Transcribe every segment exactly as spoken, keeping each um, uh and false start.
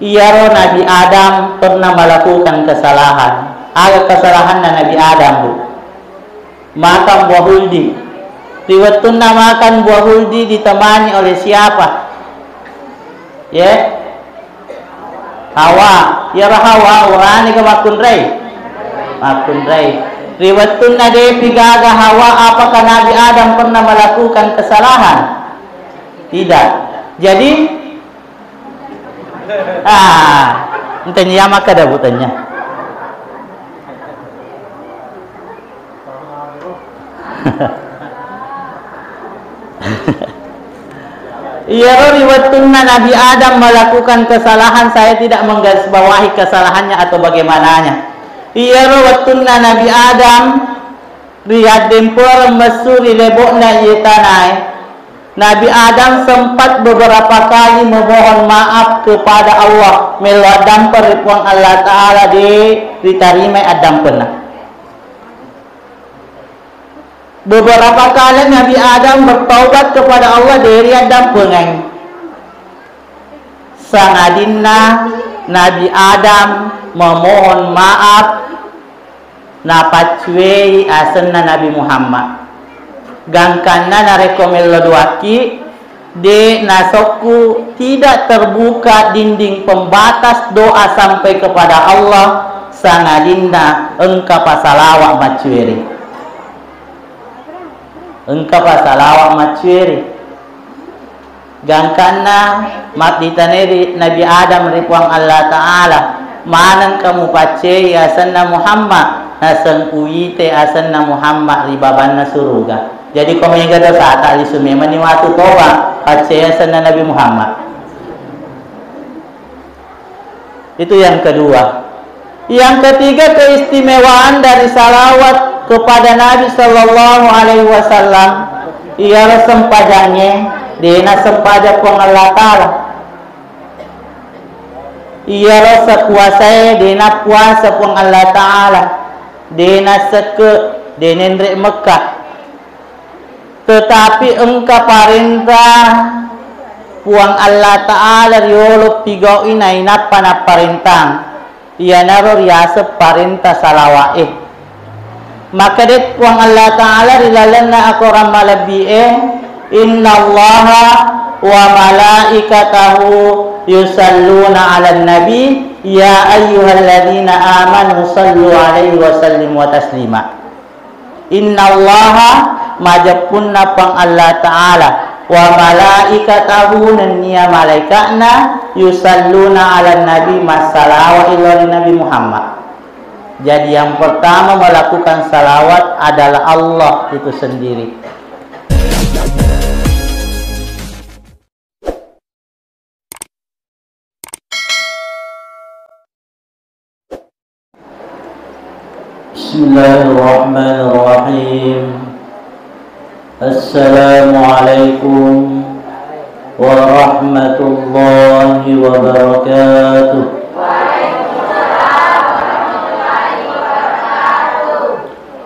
Iyaro Nabi Adam pernah melakukan kesalahan. Aga kesalahanna Nabi Adam, Bu? Makan buah huldi. Ri wettunna makan buah huldi ditemani oleh siapa? Ye? Hawa. Iyaro Hawa urane ga makkunrai? Makkunrai. Ri wettunna depi gaga Hawa, apakah Nabi Adam pernah melakukan kesalahan? Tidak. Jadi, ah, entenya maka ada butanya. Iyaro ri wettunna Nabi Adam melakukan kesalahan, saya tidak menggarisbawahi kesalahannya atau bagaimananya. Iyaro wettunna Nabi Adam riaddempereng messu ri lebo'na iye tanae, Nabi Adam sempat beberapa kali memohon maaf kepada Allah, melo addampeng ri Puang Allah Ta'ala, de ritarimai addampenna. Beberapa kali Nabi Adam bertaubat kepada Allah, de riaddampengai. Sangadinna Nabi Adam memohon maaf, napaccuei asenna Nabi Muhammad. Gangkanna narekko mello doakki, de nasokku tidak terbuka dinding pembatas doa sampai kepada Allah, sangadinna engka pasalawa maccueri. Engka pasalawa maccueri. Gangkanna mabbitanai ri Nabi Adam ri Puang Allah Ta'ala, manengka mupaccei asenna Muhammad, naseng uwite asenna Muhammad ri babanna suruga. Jadi ko mega dosata, lisu memanni matu toba, paccei asenna Nabi Muhammad. Itu yang kedua. Yang ketiga, keistimewaan dari salawat kepada Nabi Sallallahu Alaihi Wasallam, iyaro sempajangnge, dena sempajang Puang Allah Ta'ala. Iyaro sekuasae, dena puasa Puang Allah Ta'ala. Dena sekke, denenre Mekkah. Tetapi engka parenta Puang Allah Ta'ala riolo pigau'i nainappa napparentang, iyanaro riaseng parenta salawa'e. Makkedai Puang Allah Ta'ala ri lalenna akorang malebbi'e, "Innallaha wa malaikatahu yusalluna 'alan nabi, ya ayyuhalladzina amanu sallu 'alaihi wa sallimu taslima." Innallaha, majeppunna Puang Allah Ta'ala, wa malaikatahu, nennia malaika'na, yusalluna 'alan nabi, massalawa'i lao ri Nabi Muhammad. Jadi, yang pertama melakukan salawat adalah Allah itu sendiri. Bismillahirrahmanirrahim. Assalamualaikum warahmatullahi wabarakatuh.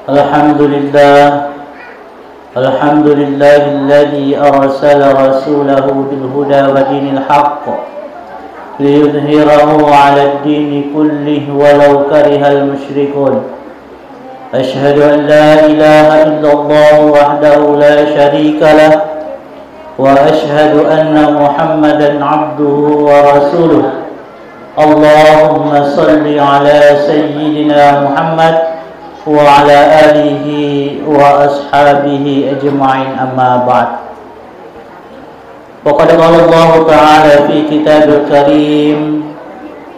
Alhamdulillah. الحمد لله الذي أرسل رسوله بالهدى ودين الحق ليظهره على الدين كله ولو كره المشركون. أشهد أن لا إله إلا الله وحده لا شريك له، وأشهد أن محمدا عبده ورسوله. اللهم صل على سيدنا محمد وعلى آله وأصحابه أجمعين، أما بعد. وقد قال الله تعالى في كتابه الكريم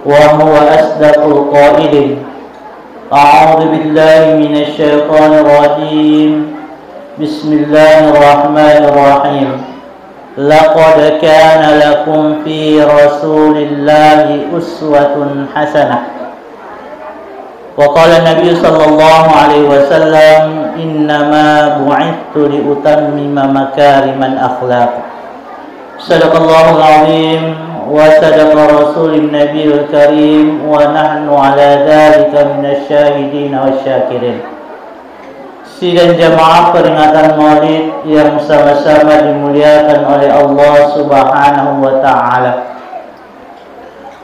وهو أصدق القائلين: أعوذ بالله من الشيطان الرجيم. بسم الله الرحمن الرحيم. لقد كان لكم في رسول الله أسوة حسنة. وقال النبي صلى الله عليه وسلم: إنما بعثت لأتمم مكارم الأخلاق. صدق الله العظيم وصدق رسول النبي الكريم ونحن على ذلك من الشاهدين والشاكرين. Sidang jamaah peringatan Maulid yang sama-sama dimuliakan oleh Allah Subhanahu wa Ta'ala.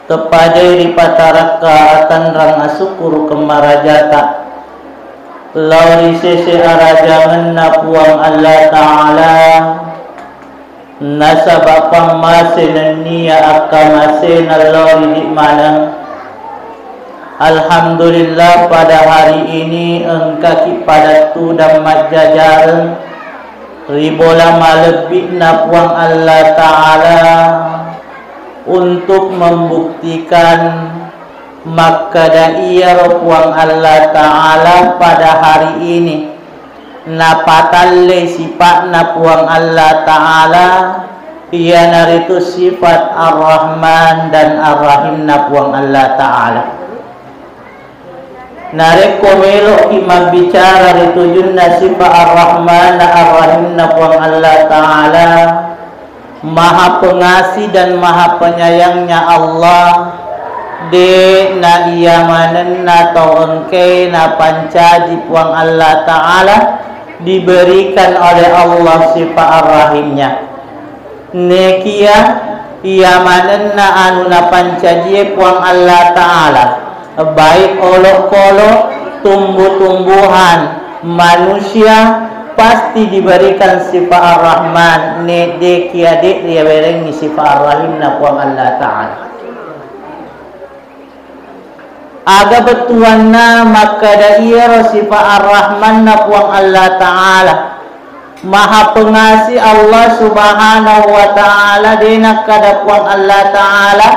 Teppadai ripatarakka atanrang asukkurukeng marajata lao ri sese arajangenna Puang Allah Ta'ala, nasaba pammase nennia akkamasena lao ri idi maneng. Alhamdulillah, pada hari ini engkaki pada tudang majjajareng ri bola malebbi'na Puang Allah Ta'ala untuk membuktikan makkeda iyaro Puang Allah Ta'ala pada hari ini napatalle sipa'na Puang Allah Ta'ala, iyanaritu sifat Ar-Rahman dan Ar-Rahimna Puang Allah Ta'ala. Narekko melo'ki mabbicara ri tujunna sifat Ar-Rahman Ar-Rahimna Puang Allah Ta'ala, Maha Pengasih dan Maha Penyayangnya Allah, de' na iya manenna tau engkae napancaji Puang Allah Ta'ala diberikan oleh Allah sifat Ar-Rahimnya. Nekia iya manenna anu napancajie Puang Allah Ta'ala, baik olokolo, tumbuh-tumbuhan, manusia, pasti diberikan sifat Ar-Rahman, ne dekia de' riawerengngi sifat Ar-Rahimna Puang Allah Ta'ala. Aga bettuanna makkeda iyaro sifat Ar-Rahmanna Puang Allah Ta'ala? Maha Pengasih Allah Subhanahu wa Ta'ala, de' nakkeda Puang Allah Ta'ala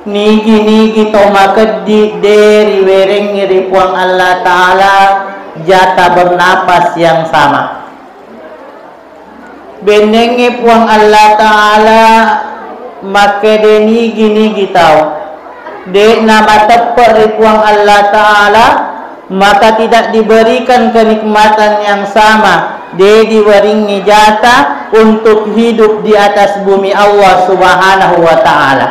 nigi-nigi to makeddi de' riwerengngi ri Puang Allah Ta'ala jata bernapas yang sama. Bennengnge Puang Allah Ta'ala makkeda nigi-nigi tau de' namateppe' ri Puang Allah Ta'ala, maka tidak diberikan kenikmatan yang sama, de' diweringngi jata untuk hidup di atas bumi Allah Subhanahu wa Ta'ala.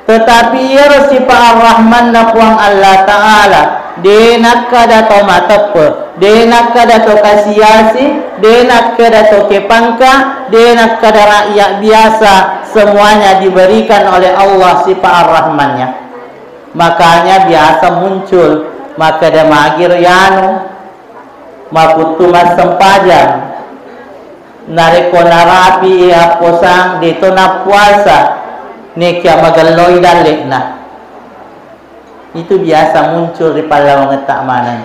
Tetapi iyaro sifat Ar-Rahmanna Puang Allah Ta'ala, de' nakkeda to mateppe', de' nakkeda to kasiasi, de' nakkeda to kepangka, de' nakkeda rakyat biasa, semuanya diberikan oleh Allah sifat Ar-Rahmannya. Makanya biasa muncul makkeda magiro yanu, maputtu massempajang. Narekko narapi apposang, de' to nappuasa, nekia magelloi dalle'na. Itu biasa muncul ri pallawangetta maneng.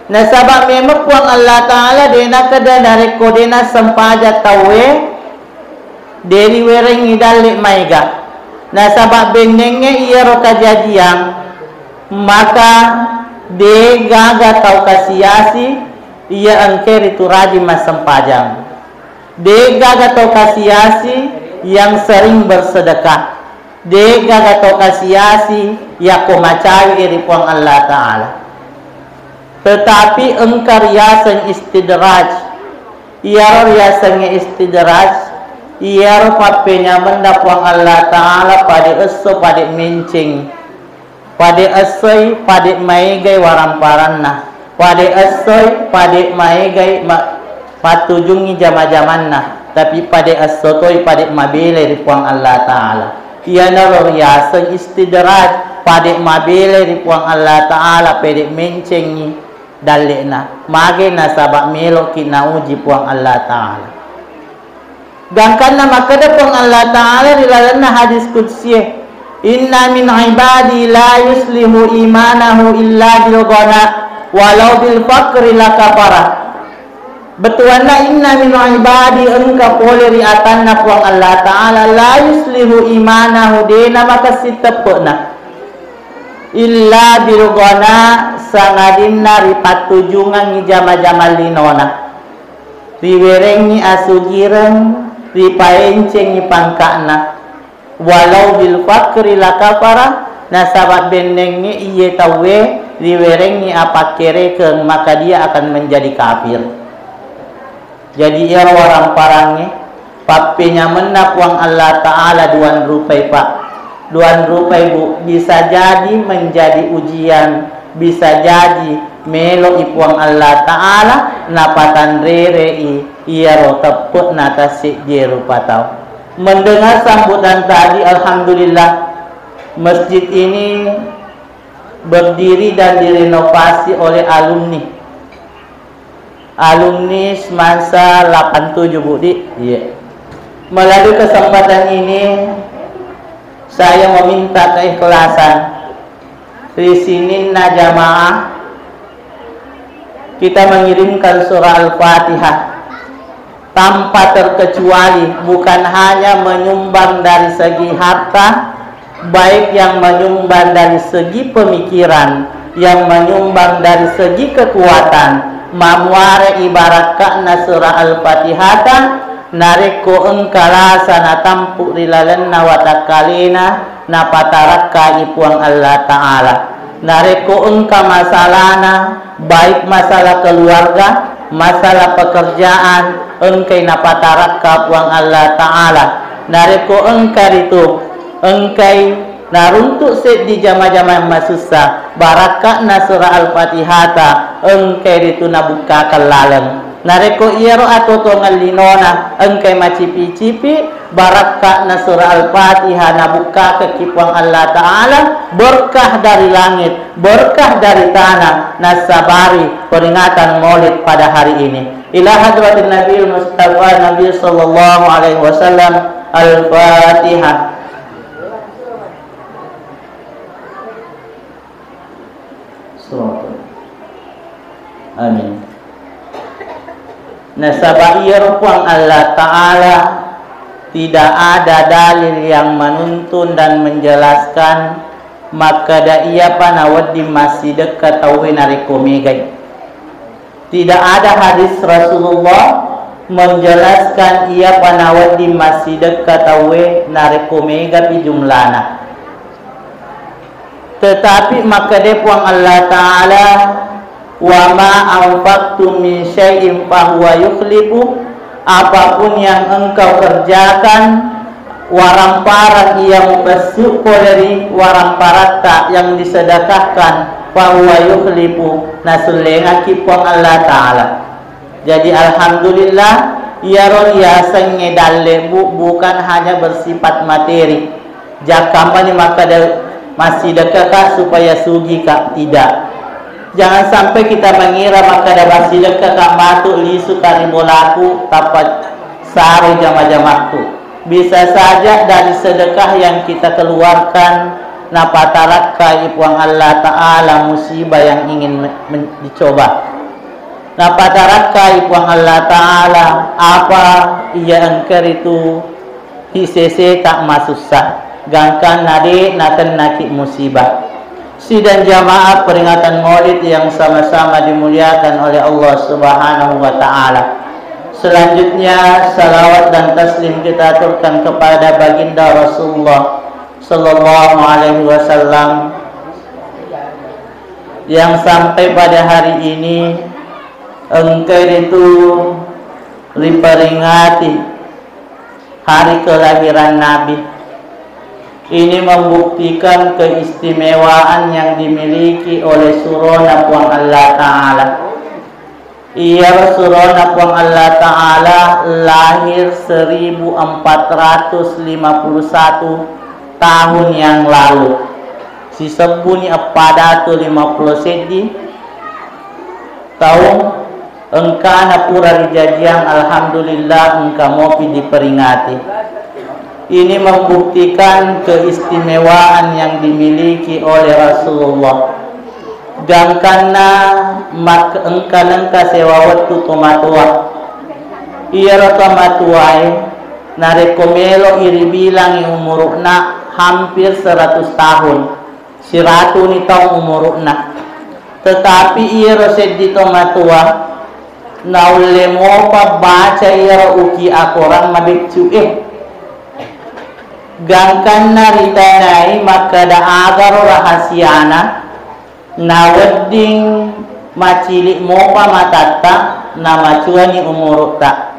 Nasaba memeng Puang Allah Ta'ala de' nakkeda narekko de' nassempajang tauwe, de' riwerengngi dalle' maega. Nasaba bennengnge iyaro kajajiang, maka de' gaga tau kasiasi iya engkae ritu rajing massempajang. De' gaga tau kasiasi yang sering bersedekah. De' gaga tau kasiasi yakko macawi ri Puang Allah Ta'ala. Tetapi engka riaseng istidraj. Iyaro riasengnge istidraj, iyaro pappenyamenna Puang Allah Ta'ala pade esso, pade menceng, pade essoi, pade maegai waramparanna, pade essoi, pade maegai ma-, mattujungngi jama-jamanna, tapi pade esso toi pade mabelai ri Puang Allah Ta'ala. Iyanaro riaseng istidraj, pade mabelai ri Puang Allah Ta'ala, pede mencengngi dalle'na. Mage nasaba meloki nauji Puang Allah Ta'ala. Gangkanna makkeda Puang Allah Ta'ala ri lalenna hadis qudsie, "Inna min ibadi la yuslihu imanahu illa bil ghina, walau bil faqri la kafara." Bettuanna, "Inna min ibadi," engka pole ri atanna Puang Allah Ta'ala, "la yuslihu imanahu," de' namakessing teppe'na, "illa bil ghina," sangadinna ripattujungengngi jama-jama linona, riwerengngi asugireng, ripaencengngi pangka'na, "walau bil faqri la kafara," nasaba bennengnge iye tauwe riwerengngi apakkerekeng, maka dia akan menjadi kafir. Jadi iyaro waramparangnge, pappenyamenna Puang Allah Ta'ala duan rupai, Pak. Duan rupai, Bu. Bisa jadi menjadi ujian, bisa jadi melo'i Puang Allah Ta'ala napatanrerei iyaro teppe'na tassejje rupa tau. Mendengar sambutan tadi, alhamdulillah. Masjid ini berdiri dan direnovasi oleh alumni. Alumni semasa delapan tujuh, Bu, di? Iya. Melalui kesempatan ini, saya meminta keikhlasan ri sininna jamaah kita mengirimkan surah Al-Fatihah tanpa terkecuali, bukan hanya menyumbang dari segi harta, baik yang menyumbang dari segi pemikiran, yang menyumbang dari segi kekuatan, mamuare ibarakka'na surah Al-Fatihata, narekko engka lasa natampu ri lalenna watakkalena, napatarakkai Puang Allah Ta'ala. Narekko engka masalana, baik masalah keluarga, masalah pekerjaan, engkai napatarakka Puang Allah Ta'ala. Narekko engka ritu, engkai naruntuk seddi jama-jama masussa, barakka'na surah Al-Fatihata, engkai ritu nabukkakang laleng. Narekko iyaro atuo-tuongeng linona engkai macipi-cipi, barakka'na surah Al-Fatihah nabukkakekki Puang Allah Ta'ala, berkah dari langit, berkah dari tanah, nassabari peringatan Maulid pada hari ini. Ila hadratin Nabi Mustafa Nabi sallallahu alaihi wasallam. Al-Fatihah. Amin. Nasaba iyaro Puang Allah Ta'ala tidak ada dalil yang menuntun dan menjelaskan makkeda iyapa nawedding massidekka tauwe narekko megai. Tidak ada hadis Rasulullah menjelaskan iyapa nawedding massidekka tauwe narekko megapi jumlana. Tetapi makkeda Puang Allah Ta'ala, "Wa ma anfaqtum min syai'in fahuwa yukhlifu," apapun yang engkau kerjakan, waramparang iya mupessu pole ri waramparatta yang disedekahkan, fahuwa yukhlifu, nasullengakki Puang Allah Ta'ala. Jadi, alhamdulillah, iyaro riasengnge dalle, Bu, bukan hanya bersifat materi. Jakkammani makkeda, "Massidekkaka supaya sugika." Tidak. Jangan sampai kita mengira makkeda, "Massidekkaka matu, lisuka ri bolaku, tappa saro jama-jamakku." Bisa saja dari sedekah yang kita keluarkan, napatarakkai Puang Allah Ta'ala musibah yang ingin men-, men-, dicoba. Napatarakkai Puang Allah Ta'ala apa iya engka ritu hiseseta masussa, gangkanna de' nakennaki musibah. Sidang jamaah peringatan Maulid yang sama-sama dimuliakan oleh Allah Subhanahu wa Ta'ala. Selanjutnya, salawat dan taslim kita aturkan kepada Baginda Rasulullah Sallallahu Alaihi Wasallam, yang sampai pada hari ini engka ritu riperingati hari kelahiran Nabi. Ini membuktikan keistimewaan yang dimiliki oleh surona Puang Allah Ta'ala. Iyaro surona Puang Allah Ta'ala lahir seribu empat ratus lima puluh satu tahun yang lalu. Sisebbuni eppa datu lima puluh seddi taung, engkana pura rijajiang, alhamdulillah, engka mopi diperingati. Ini membuktikan keistimewaan yang dimiliki oleh Rasulullah. Gangkanna mak-, engka-, nengka sewa wettu tomatoa. Iyaro tomatoae, narekko melo'i ribilangi umuru'na, hampir seratus tahun. Siratuni taung umuru'na. Tetapi iyaro seddi tomatoa naulle mopa baca iyaro uki akorang mabeccu'e. Gangkanna ritanai makkeda agaro rahasiana, nawedding macili' mopa matatta, namacuani umuru'ta.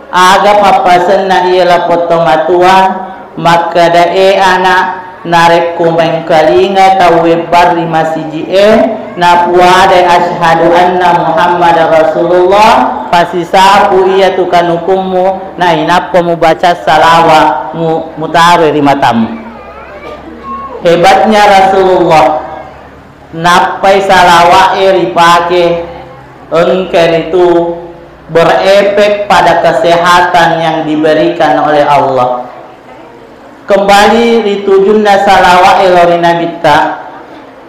Aga pappasenna iya lapong tomatoa, makkeda, "E ana', narekko mengkalinga tauwe barri masiji'e, napuadai asyhadu anna Muhammadar Rasulullah, pasisapu iyatu kanukummu, nainappa mubaca salawa, mu-, mutaroi ri matamu." Hebatnya Rasulullah, nappai salawa'e ripake, engka ritu berefek pada kesehatan yang diberikan oleh Allah. Kembali ri tujunna salawa'e lao ri Nabitta,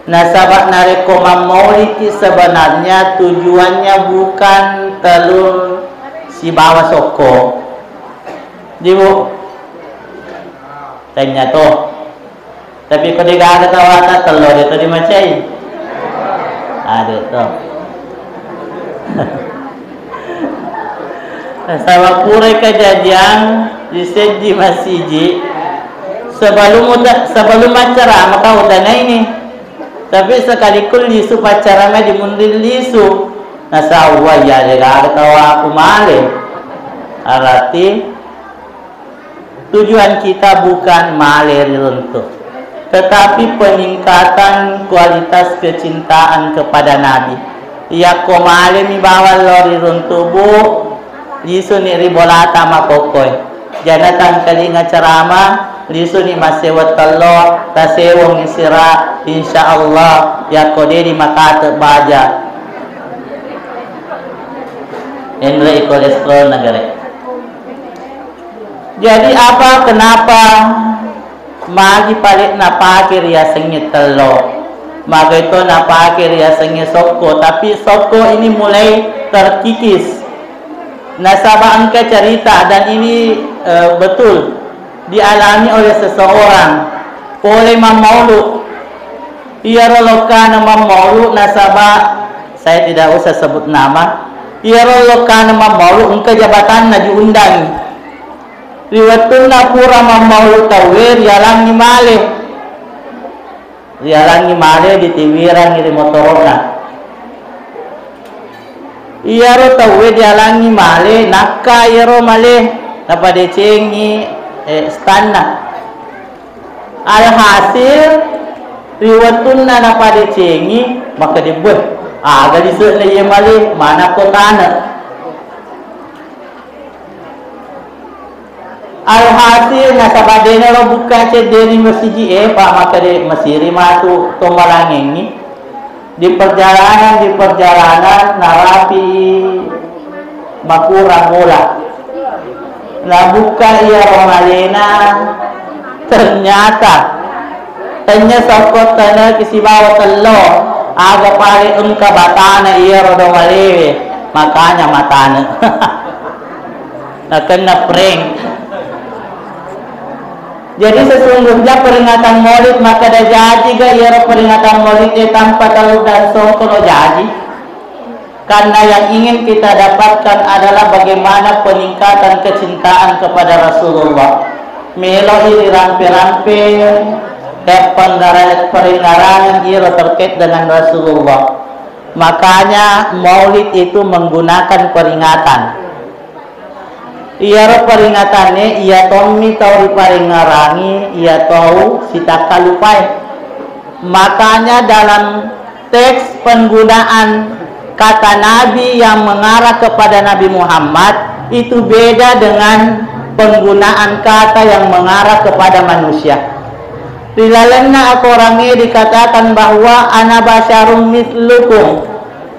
nasaba narekko mammauliki sebenarnya tujuannya bukan telur sibawa sokko. Di, Bu? Tanya to. Tapi ko degaga tawata tello de to dimacai. Ade to. Nasaba purai kajajiang di seddi masiji, sebelum uta-, sebelum acara maka utanaini. Tapi sekaliku lisu paccarama di munri lisu. Nasaba iya degaga tawaku male. Arati Tujuan kita bukan male ri runtu, tetapi peningkatan kualitas kecintaan kepada Nabi. Yakko malemi bawang lao ri runtu, Bu, lisuni ri bolata makkokkoe. Jana tangkalinga ceramah, lisuni masseweng tello, taseweng sira, insya Allah, yakko dedi makate baja. Enre i kolesterol nagare. Jadi apa, kenapa magi pale napake riasengnge tello? Magai to napake riasengnge sokko, tapi sokko ini mulai terkikis. Nasaba engka cerita dan ini, eh, betul dialami oleh seseorang. Pole mammaulu. Iyaro lokkana mammaulu nasaba saya tidak usah sebut nama. Iyaro lokkana mammaulu engka jabatanna diundangi. Ri wettunna pura mammaulu tauwe, rialangngi male. Rialangngi male, ditiwirangngi ri motoro'na. Iyaro tauwe dialangngi male, nakka iyaro male, napadecengi, eh, stanna. Alhasil, ri wettunna napadecengi, makkedde, "Beh, aga lise'na iye male, manakko tane." Alhasil, nasaba de'na lo bukka cedde ri masiji'e, pa makkede masiri matu tommalangengngi. Di perjalanan, di perjalanan, narapi makurang ula. Nabukka iyaro malena, ternyata tennia sokko teneki sibawa tello, aga pale engka batana iyaro do malewe, makanya matane. Nakenna prank. Jadi sesungguhnya peringatan Maulid makkeda jaji ga iyaro peringatan Maulid e tanpa telur dan songkolo jaji? Karena yang ingin kita dapatkan adalah bagaimana peningkatan kecintaan kepada Rasulullah. Meloi dirampe-rampe dan penggara-, peringarangan iro terkait dengan Rasulullah. Makanya Maulid itu menggunakan peringatan. Iyaro peringatanna iya tommi tau riparengngerangi iya tau sitakkalupae. Makanya dalam teks penggunaan kata Nabi yang mengarah kepada Nabi Muhammad itu beda dengan penggunaan kata yang mengarah kepada manusia. Ri lalenna akorangnge dikatakan bahwa ana basyarum mislukum,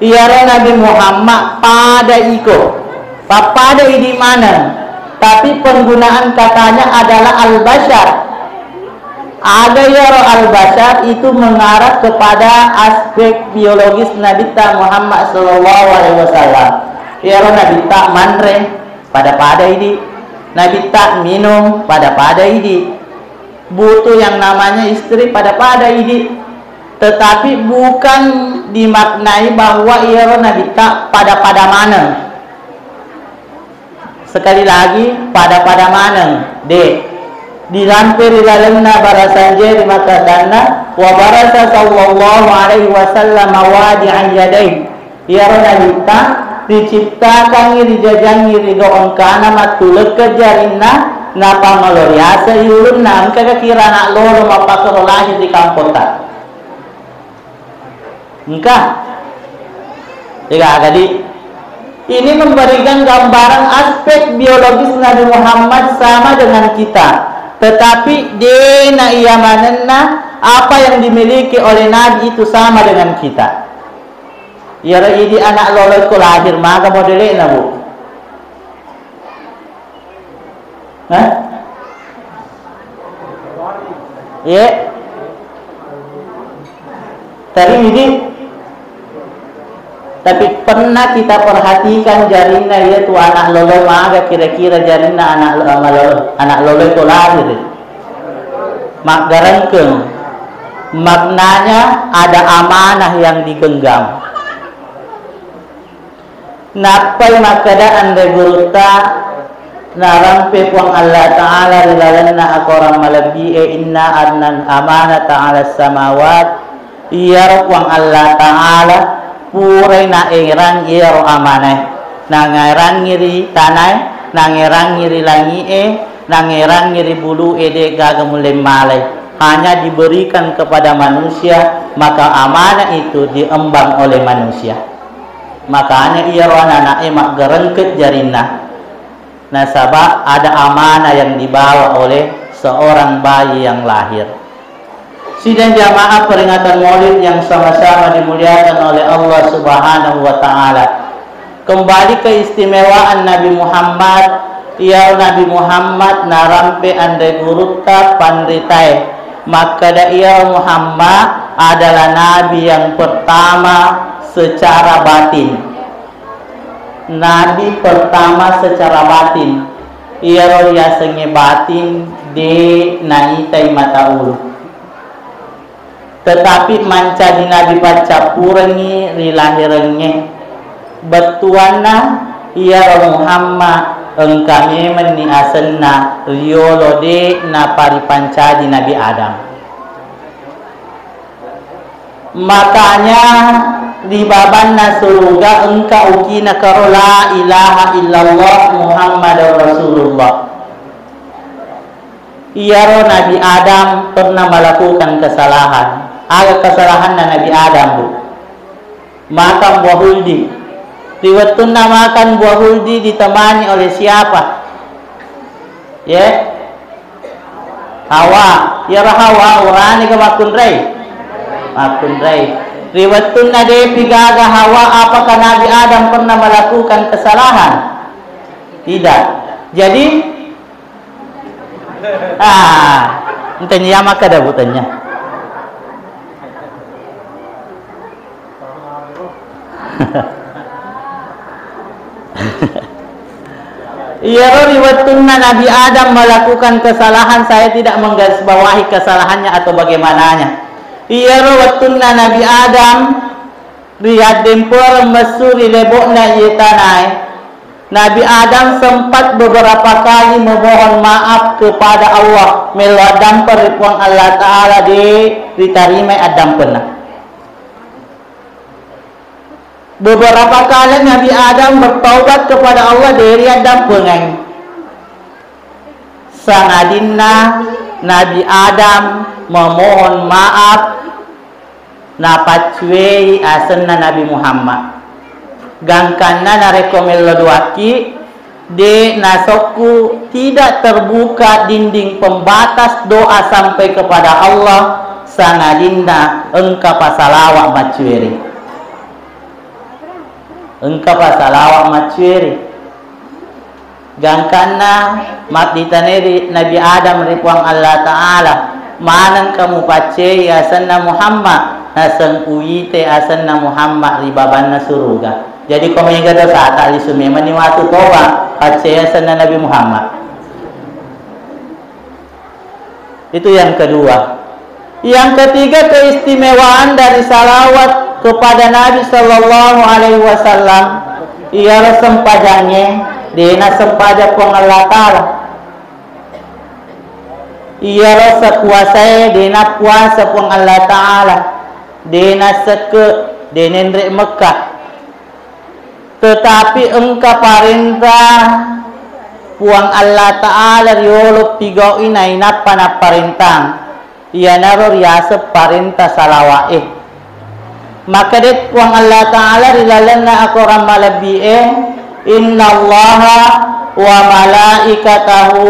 iyaro Nabi Muhammad pada iko. Pappada idi maneng, tapi penggunaan katanya adalah al-bashar. Aga iyaro al-bashar itu mengarah kepada aspek biologis Nabitta Muhammad sallallahu alaihi wasallam. Iyaro Nabitta manre, pada-pada idi. Nabitta minum, pada-pada idi. Butuh yang namanya istri, pada-pada idi. Tetapi bukan dimaknai bahwa iyaro Nabitta pada-pada maneng. Sekali lagi, pada-pada maneng, de. Dirampe ri lalenna barasanjae ri makkadanna, wa barasa sallallahu alaihi wasallam wadi'an yadaih. Iyaro Nabitta riciptakangngi, rijajangngi ri do engkana mattulekke jarinna, napangolo riaseng ulunna, engka kira anak lolo mappakero lahir ri kampotta. Engka. Ega, jadi ini memberikan gambaran aspek biologis Nabi Muhammad sama dengan kita. Tetapi dena iya manenna Apa yang dimiliki oleh Nabi itu sama dengan kita. Iyaro idi anak lolo ko lahir, maga modele'na, Bu? Hah? Ye? Tadi idi. Tapi pernah kita perhatikan jarinna iya tu anak lolo maga kira-kira jarinna anak lo-, anak lolo, anak lolo itu lahir? Maggarengkeng. Maknanya ada amanah yang digenggam. Nappai makkeda anre gurutta, narampe Puang Allah Ta'ala ri lalenna akorang malebbi'e, inna arnan amanata ala samawat, iyaro Puang Allah Ta'ala purai naerang iyaro amanae, nangerangi ri tanae, nangerangi ri langi'e, nangerangi ri bulu'e, de gaga mulle malai, hanya diberikan kepada manusia, maka amanah itu diemban oleh manusia. Makanya iyaro anana'e maggerengke jarinna. Nasaba ada amanah yang dibawa oleh seorang bayi yang lahir. Sidang jamaah peringatan Maulid yang sama-sama dimuliakan oleh Allah Subhanahu wa Ta'ala. Kembali keistimewaan Nabi Muhammad, iyaro Nabi Muhammad narampe anre gurutta panritae. Makkeda iyaro Muhammad adalah Nabi yang pertama secara batin. Nabi pertama secara batin, iyaro riasengnge batin, de naitai mata ulu. Tetapi mancaji nabi paccappurengngi ri lahirengnge. Bettuanna, iyaro Muhammad engka memenni asenna riyolo de naparipancaji Nabi Adam. Makanya ri babanna suruga engka ukina karo la ilaha illallah Muhammadar Rasulullah. Iyaro Nabi Adam pernah melakukan kesalahan. Aga kesalahanna Nabi Adam, Bu? Makan buah huldi. Ri wettunna makan buah huldi ditemani oleh siapa? Ye? Hawa. Iyaro Hawa urane ga makkunrai? Makkunrai. Ri wettunna depi gaga Hawa, apakah Nabi Adam pernah melakukan kesalahan? Tidak. Jadi, ah, entenya makkeda, Bu, tenya. Iyaro ri wettunna Nabi Adam melakukan kesalahan, saya tidak menggarisbawahi kesalahannya atau bagaimananya. Iyaro wettunna Nabi Adam ri addempereng messu ri lebo'na iye tanae, Nabi Adam sempat beberapa kali memohon maaf kepada Allah, mello addampeng ri Puang Allah Ta'ala, de ritarimai addampenna. Beberapa kali Nabi Adam bertaubat kepada Allah, de riaddampengai. Sangadinna Nabi Adam memohon maaf, napaccuei asenna Nabi Muhammad. Gangkanna narekko mello doakki, de nasokku tidak terbuka dinding pembatas doa sampai kepada Allah, sangadinna engka pasalawa maccueri. Engka pasalawa maccueri. Gangkanna madditaneri Nabi Adam ri Puang Allah Ta'ala, manengka mupaccei asenna Muhammad, naseng uwite asenna Muhammad ri babanna suruga. Jadi, ko mega dosata, lisu memenni matu toba, paccei asenna Nabi Muhammad. Itu yang kedua. Yang ketiga, keistimewaan dari salawat kepada Nabi Sallallahu Alaihi Wasallam. Iyaro sempajangnge, dena sempajang Puang Allah Ta'ala. Iyaro sekuasae, dena puasa Puang Allah Ta'ala. Dena sekke, denenre Mekkah. Tetapi engka parenta Puang Allah Ta'ala riolo pigau'i nainappa napparentang, iyanaro riaseng parenta salawa'e. Makkedai Puang Allah Ta'ala ri lalenna akorang malebbi'e, "Innallaha wa malaikatahu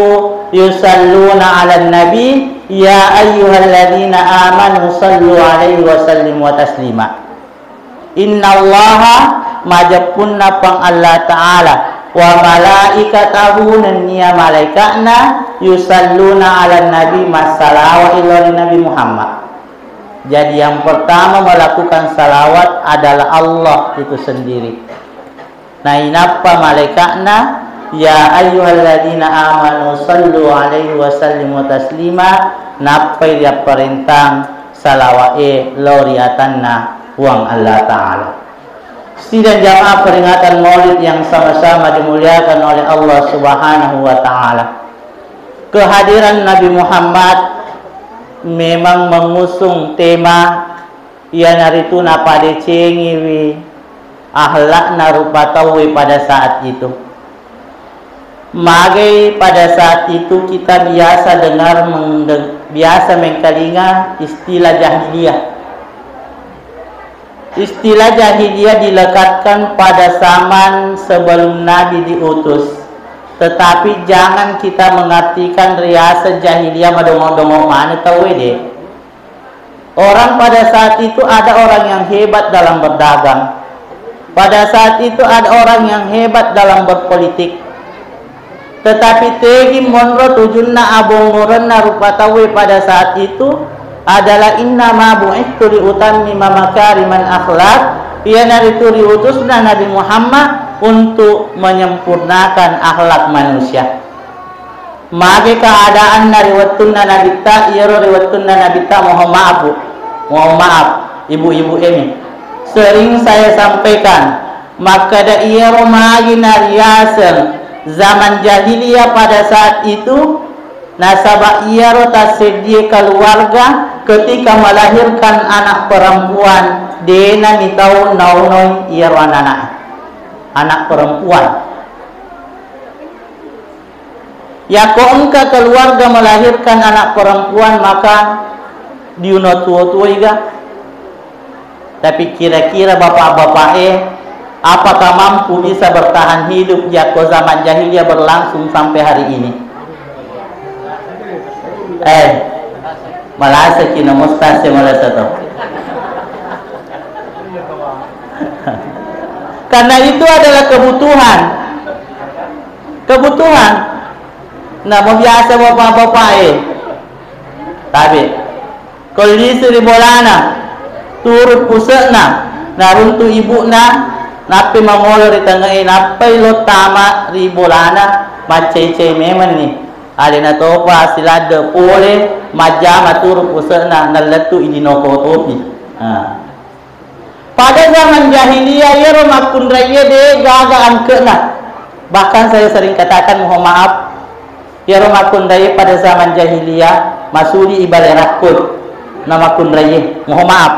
yusalluna 'alan nabi, Ya ayyuhalladzina amanu sallu alaihi wa sallimu wa taslima. Innallaha, majeppunna Puang Allah Ta'ala, wa malaikatahu, nennia malaika'na, yusalluna ala nabi, massalawa ri Nabi Muhammad. Jadi yang pertama melakukan salawat adalah Allah itu sendiri. Nainappa malaika'na, "Ya ayyuhalladzina amanu sallu alaihi wa sallimu taslima," nappai riapparentang salawa'e lao ri atanna Puang Allah Ta'ala. Sidang jamaah peringatan Maulid yang sama-sama dimuliakan oleh Allah Subhanahu wa Ta'ala. Kehadiran Nabi Muhammad memang mengusung tema iyanaritu napadecengiwi akhlakna rupa tauwe pada saat itu. Magai pada saat itu kita biasa dengar mengde-, biasa mengkalinga istilah jahiliyah. Istilah jahiliyah dilekatkan pada zaman sebelum Nabi diutus. Tetapi jangan kita mengartikan riaseng jahiliyah madongo-dongo maneng tauwe de. Orang pada saat itu ada orang yang hebat dalam berdagang. Pada saat itu ada orang yang hebat dalam berpolitik. Tetapi tegi monro tujunna abongorenna rupa tauwe pada saat itu adalah innama bu'itsu liutammima makarimal akhlak, iyanaritu riutusna Nabi Muhammad untuk menyempurnakan akhlak manusia. Magi keadaanna ri wettunna Nabitta, iyaro ri wettunna Nabitta, mohon maaf, Bu. Mohon maaf, ibu-ibu emi. Sering saya sampaikan, makkeda iyaro magi nariaseng zaman jahiliyah pada saat itu, nasaba iyaro tasseddie keluarga ketika melahirkan anak perempuan, dena mitau naunoi iyaro anak-anak. Anak perempuan. Yako engka keluarga melahirkan anak perempuan, maka diuno tuo-tuoiga. Tapi kira-kira bapak-bapak e, apakah mampu bisa bertahan hidup yako zaman jahiliyah berlangsung sampai hari ini? Eh, malasa kina mustase malasa to. Karena itu adalah kebutuhan. Kebutuhan. Nah, mau biasa bapak-bapak e. Tapi, ko lisu ri bolana, turu puse'na, naruntu ibu'na, nappi mangolo ri tengnga'e, nappai lo tama ri bolana, maccai-cai memeng ni. Alena topa siladde pole, majjama turu puse'na, nallettu i dinoko topi. Nah. Pada zaman jahiliyah, iyaro makkunraie de gaga angke'na. Bahkan saya sering katakan, mohon maaf, iyaro makkunraie pada zaman jahiliyah masuli i bale rakkoi na makkunraie. Mohon maaf,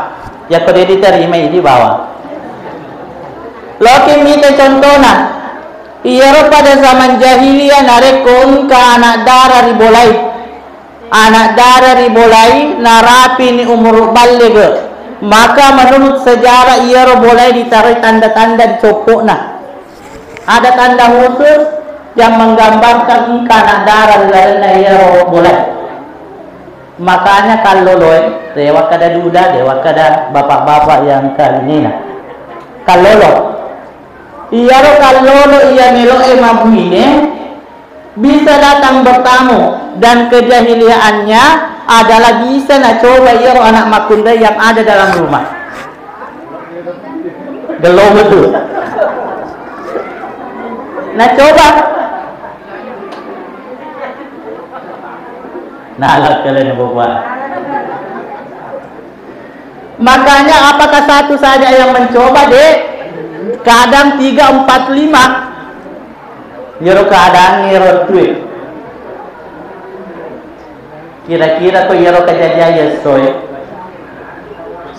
yakko de diterimai, idi bawang. Loki mita contona, iyaro pada zaman jahiliyah narekko engka anak dara ri bolai. Anak dara ri bolai narapini umuru ballege, maka menurut sejarah iyaro bolai ditarai tanda-tanda di coppo'na. Ada tanda khusus yang menggambarkan engka anak dara ri lalenna iyaro bolai. Makanya kalloloe, dewa kada duda, dewa kada bapak-bapak yang kalinina. Kallolo. Iyaro kallolo iya melo'e mabbuine, bisa datang bertamu, dan kejahiliaannya adalah bisa nacoba iyaro anak makkunrai yang ada dalam rumah. Gello betul. Nacoba. Nah, kalian bapak. Makanya apakah satu saja yang mencoba, Dek? Kadang tiga, empat, lima. Iyaro keadaan iyaro tue. Kira-kira ko iyaro kejadian iya soe.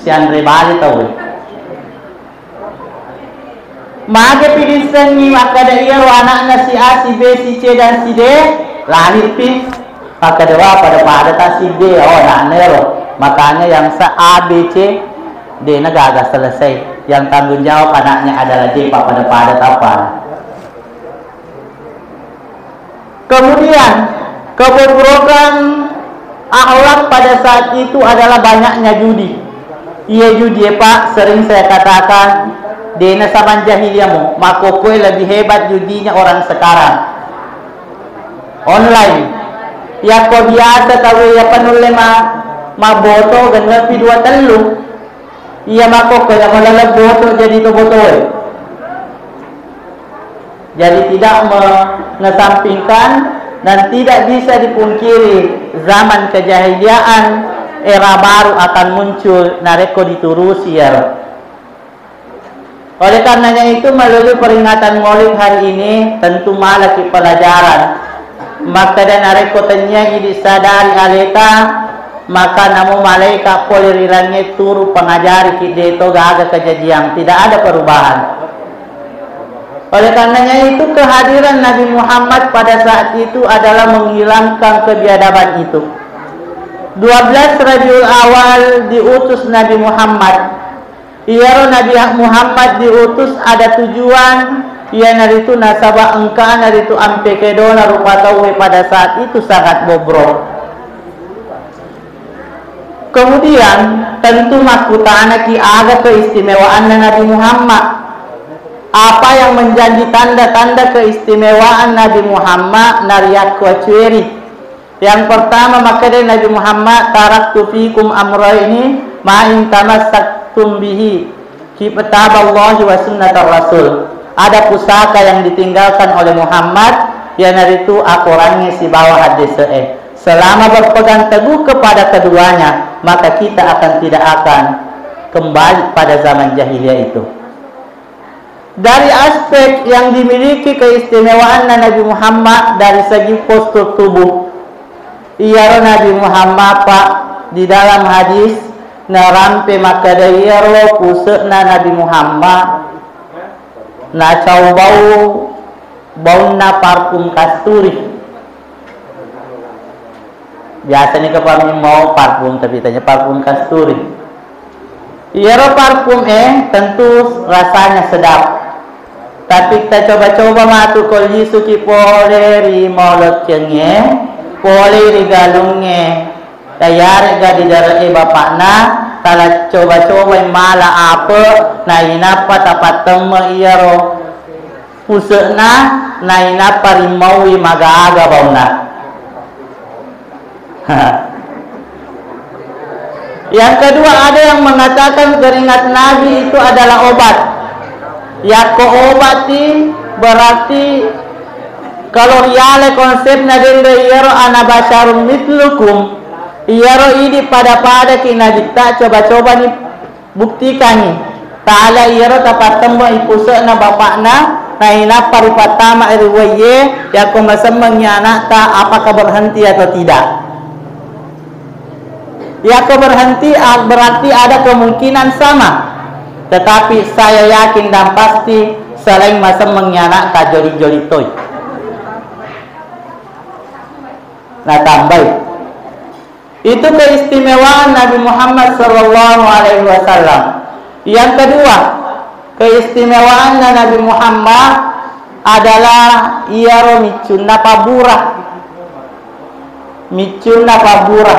Sianre bali tau. Mage pi dissengngi makkeda iyaro anakna si A, si B, si C, dan si D lahir pi. Makkeda wa pada-pada ta si D, oh, anakna ero. Makanya yang sa A, B, C, dena gaga selesai. Yang tanggung jawab anaknya adalah D, pa pada-pada tapa. Kemudian, kebobrokan Akhlak pada saat itu adalah banyaknya judi. Iya judi, ya, Pak, sering saya katakan, dena zaman jahiliyah mo, makkokkoe lebih hebat judinya orang sekarang. Online. Yakko biasa tau iya panulle ma-, maboto gennepi dua tellu. Iya makkokkoe iya malaleng boto jadi to botoe. Jadi tidak mengesampingkan dan tidak bisa dipungkiri zaman kejahiliaan era baru akan muncul narekko diturusi iyaro. Oleh karenanya itu, melalui peringatan Maulid hari ini tentu malaki pelajaran. Makkeda narekko tenniangngi disadari aleta, maka namo malaika pole ri langnge turu pangajari ki deto gaga kejadian, tidak ada perubahan. Oleh karenanya itu, kehadiran Nabi Muhammad pada saat itu adalah menghilangkan kebiadaban itu. Dua belas Rabiul Awal diutus Nabi Muhammad. Iyaro Nabi Muhammad diutus ada tujuan, iyanaritu nasaba engkana ritu ampe kedona rupa tauwe pada saat itu sangat bobrok. Kemudian, tentu makkutanaki aga keistimewaanna Nabi Muhammad. Apa yang menjadi tanda-tanda keistimewaan Nabi Muhammad nariyakku acueri? Yang pertama, makkeda Nabi Muhammad, "Taraktu fikum amraini ma in tamassaktum bihi, kitaballahi wa sunnatar rasul." Ada pusaka yang ditinggalkan oleh Muhammad, iyanaritu akorangnge sibawa haddese'e. Selama berpegang teguh kepada keduanya, maka kita akan tidak akan kembali pada zaman jahiliyah itu. Dari aspek yang dimiliki keistimewaanna Nabi Muhammad dari segi postur tubuh. Iyaro Nabi Muhammad, Pak, di dalam hadis narampe makkeda iyaro puse'na Nabi Muhammad nacau bau baunna parfum kasturi. Biasa ni kapang mau parfum, tapi tanya parfum kasturi. Iyaro parfum e tentu rasanya sedap. Tapi tacoba-coba matu ko lisuki pole ri molokkengnge, pole ri galungnge, tayarega di dare'e bapakna, tala coba-coba mala ape, nainappa tapattemme iyaro puse'na, nainappa rimauwi maga-aga baunna. Yang kedua, ada yang mengatakan keringat Nabi itu adalah obat. Yakko obat i, berarti kalau riale konsepna denre iyaro ana basyarum mitlukum, iyaro idi pada-pada ki Nabitta, coba-coba ni buktikangngi, taala iyaro tapattemmeng i puse'na bapakna, nainappa ripattama ri waiye, yakko masemmengngi anakta, apakah berhenti atau tidak? Yakko berhenti, a-, berarti ada kemungkinan sama. Tetapi saya yakin dan pasti, selain masemmengngi anakta, joli-joli toi. Natambai. Itu keistimewaan Nabi Muhammad sallallahu alaihi wasallam. Yang kedua, keistimewaanna Nabi Muhammad adalah iyaro miccunna pabbura. Miccunna pabbura.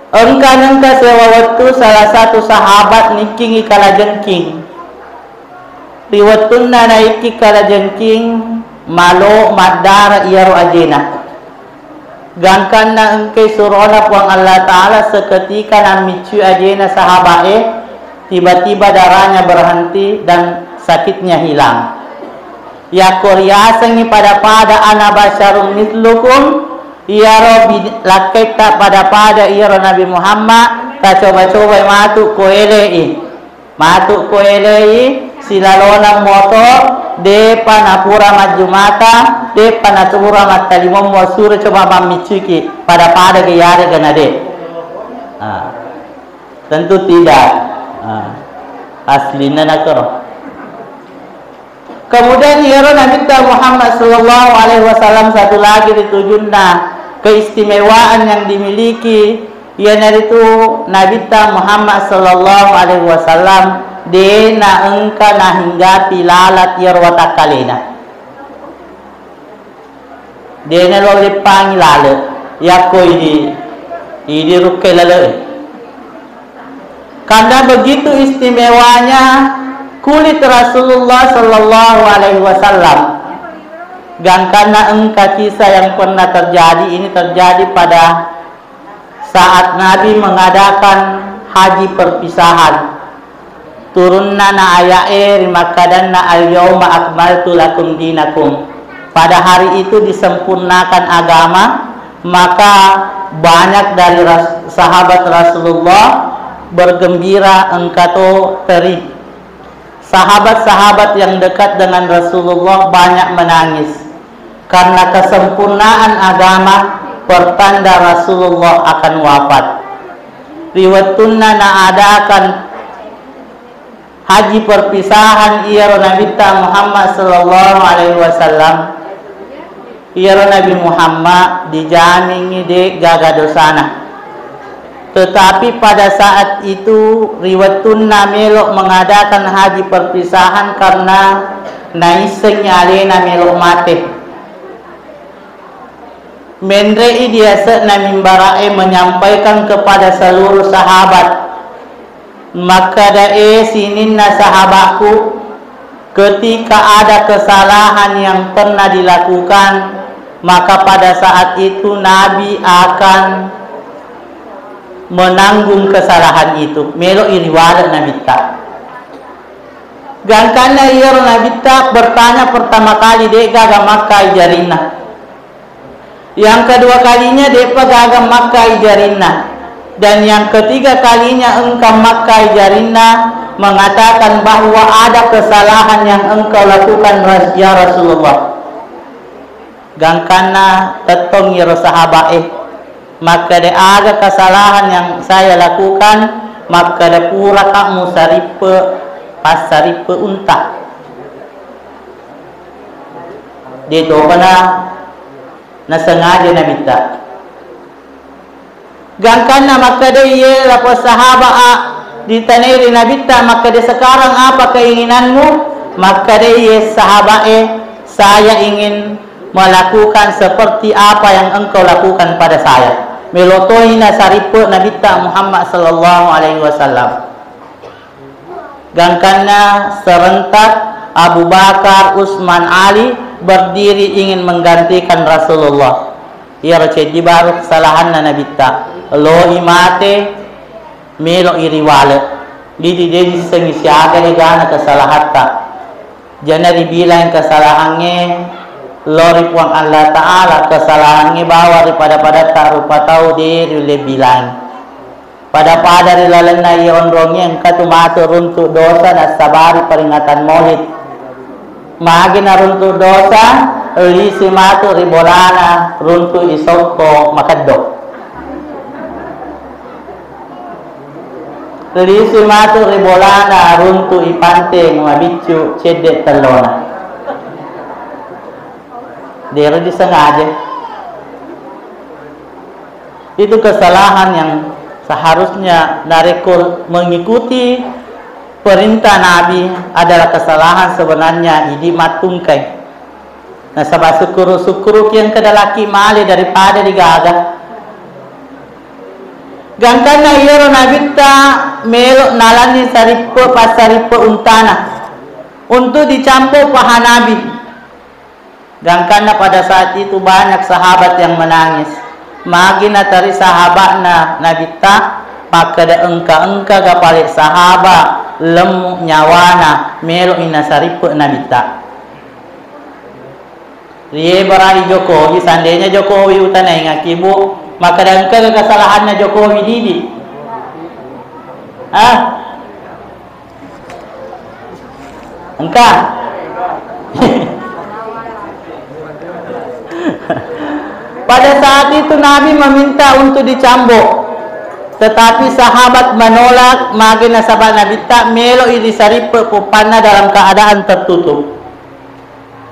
Engka nengka sewa wettu salah satu sahabat nikkingi kalajengking. Ri wettunna naikki kalajengking, malo maddara iyaro ajena. Gangkanna engkai surona Puang Allah Ta'ala, seketika nammiccui ajena sahaba'e, tiba-tiba darahnya berhenti dan sakitnya hilang. Yakko riasengngi pada-pada ana basyarum mislukum, iyaro bid-, lakkaitta pada-pada iyaro Nabi Muhammad, tacoba-cobai matu ko elei. Matu ko elei silalona moto, depa napura majjumata, depa napura mattalimommo suro coba mammiccuiki pada-pada ge yarega na de. Ah, tentu tidak. Ah, aslinna nakero. Kemudian iyaro Nabitta Muhammad sallallahu alaihi wasallam satu lagi ri tujunna keistimewaan yang dimiliki, iyanaritu Nabitta Muhammad sallallahu alaihi wasallam de naengka nahinggapi lalat iyaro watakkalena. Dena lo leppangi lale, yakko idi, idi rukkai lale. Karena begitu istimewanya kulit Rasulullah Sallallahu Alaihi Wasallam. Gangkanna engka kisah yang pernah terjadi, ini terjadi pada saat Nabi mengadakan haji perpisahan. Turunna na aya'e rimakkadanna, "Al-yauma akmaltu lakum dinakum." Pada hari itu disempurnakan agama, maka banyak dari ras-, sahabat Rasulullah bergembira, engkato teri. Sahabat-sahabat yang dekat dengan Rasulullah banyak menangis karena kesempurnaan agama, pertanda Rasulullah akan wafat. Ri wettunna naadakan haji perpisahan iyaro Nabitta Muhammad Sallallahu Alaihi Wasallam, iyaro Nabi Muhammad dijamingngi de' gaga dosana. Tetapi pada saat itu, ri wettunna melo mengadakan haji perpisahan karena naissengngi alena melo mate. Menre'i di ase'na mimbara'e menyampaikan kepada seluruh sahabat, makkeda, "E sininna sahabatku, ketika ada kesalahan yang pernah dilakukan, maka pada saat itu Nabi akan menanggung kesalahan itu." Melo iriwale Nabitta. Gangkanna iyaro Nabitta bertanya pertama kali, de'gaga makkai jarinna. Yang kedua kalinya, de'pa gaga makkai jarinna. Dan yang ketiga kalinya engka makkai jarinna, mengatakan bahwa ada kesalahan yang engkau lakukan, Ras-, ya Rasulullah. Gangkanna tettong iyaro sahaba'e, makkeda, "Aga kesalahan yang saya lakukan?" Makkeda, "Puraka musarippe, passarippe unta." De' topana nasengaja Nabitta. Gangkanna makkeda iye lapong sahaba a ditanai ri Nabitta, makkeda, "Sekarang apa keinginanmu?" Makkeda iye sahaba'e, "Saya ingin melakukan seperti apa yang engkau lakukan pada saya." Melo toi nasarippe Nabitta Muhammad Sallallahu Alaihi Wasallam. Gangkanna serentak Abu Bakar, Utsman, Ali berdiri ingin menggantikan Rasulullah. Iyaro ceddi baru kesalahanna Nabitta. Loi mate, melo iriwale. Didi de' dissengngi siaga egana kesalahatta. Jana ribilang kesalahangnge lao ri Puang Allah Ta'ala, kesalahangnge bawang ri pada-padatta rupa tau de' riulle bilang. Pada-pada ri lalenna iye onrongnge engkatu matu runtu' dosa nassabari peringatan Maulid. Magi naruntu' dosa, lisi matu ri bolana runtu' i sokko makeddo. Lisi matu ri bolana runtu' i panteng mabiccu cedde' tellona. De' ro disengaja. Itu kesalahan yang seharusnya narekko mengikuti perintah Nabi adalah kesalahan sebenarnya idi mattungkai. Nasaba sukkuru-sukkuruki engka dalaki male daripada digaga. Gangkanna iyaro Nabitta melo nalanni sarippe, passarippe untana untuk dicambo paha Nabi. Gangkanna pada saat itu banyak sahabat yang menangis. Magi nateri sahaba'na Nabitta, makkeda engka-engkaga pale sahaba lemmu nyawana melo i nasarippe Nabitta. Rie bara'i Jokowi, seandainya Jokowi utanaingaki, Bu, makkeda engkaga kesalahanna Jokowi didi? Ah? Engka. Pada saat itu Nabi meminta untuk dicambuk, tetapi sahabat menolak, magi nasaba Nabitta melo i disarippe poppanna dalam keadaan tertutup.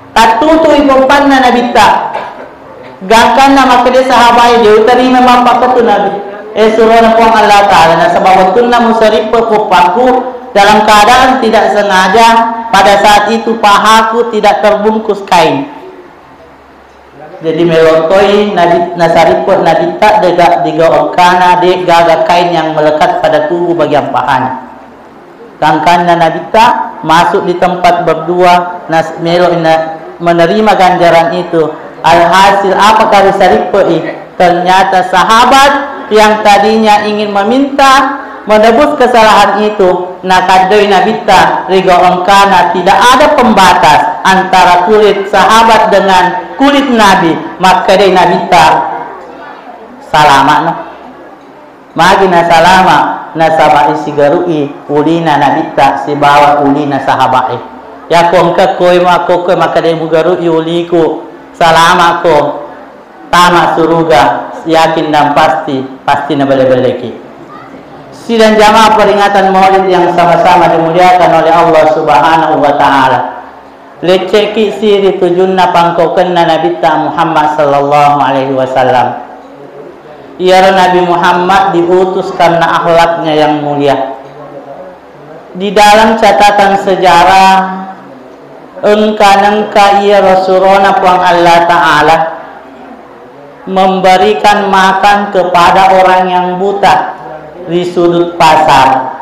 Tattutu'i poppanna Nabitta. Gangkanna makkeda sahabae, de utarima mappakkatu Nabi. Eh, surona Puang Allah Ta'ala, nasaba wettunna musarippe poppakku dalam keadaan tidak sengaja, pada saat itu pahaku tidak terbungkus kain. Jadi, melottoi Nabi, nasarippe Nabitta dega, diga engkana de gaga kain yang melekat pada tubuh bagian pahanya. Gangkanna Nabitta masuk di tempat berdua, nas-, melo na-, menerima ganjaran itu. Alhasil, apakah risarippei? Ternyata sahabat yang tadinya ingin meminta menebus kesalahan itu, nakaddoi Nabitta, riga engkana tidak ada pembatas antara kulit sahabat dengan kulit Nabi. Makkedai Nabitta, "Salama no." Magi nasalama? Nasaba isigaru'i ulina Nabitta sibawa ulina sahaba'e. Yako engka koe makkokkoe makkedai, "Mugaru'i uliku, salamako, tama suruga, yakin dan pasti, pasti nabelle-belleki." Sidang jamaah peringatan Maulid yang sama-sama dimuliakan oleh Allah Subhanahu wa Ta'ala. Lecce'ki siri tujunna pangkaukenna Nabitta Muhammad sallallahu alaihi wasallam. Iyaro Nabi Muhammad diutus karena akhlaknya yang mulia. Di dalam catatan sejarah, engka-nengka iyaro surona Puang Allah Ta'ala memberikan makan kepada orang yang buta di sudut pasar.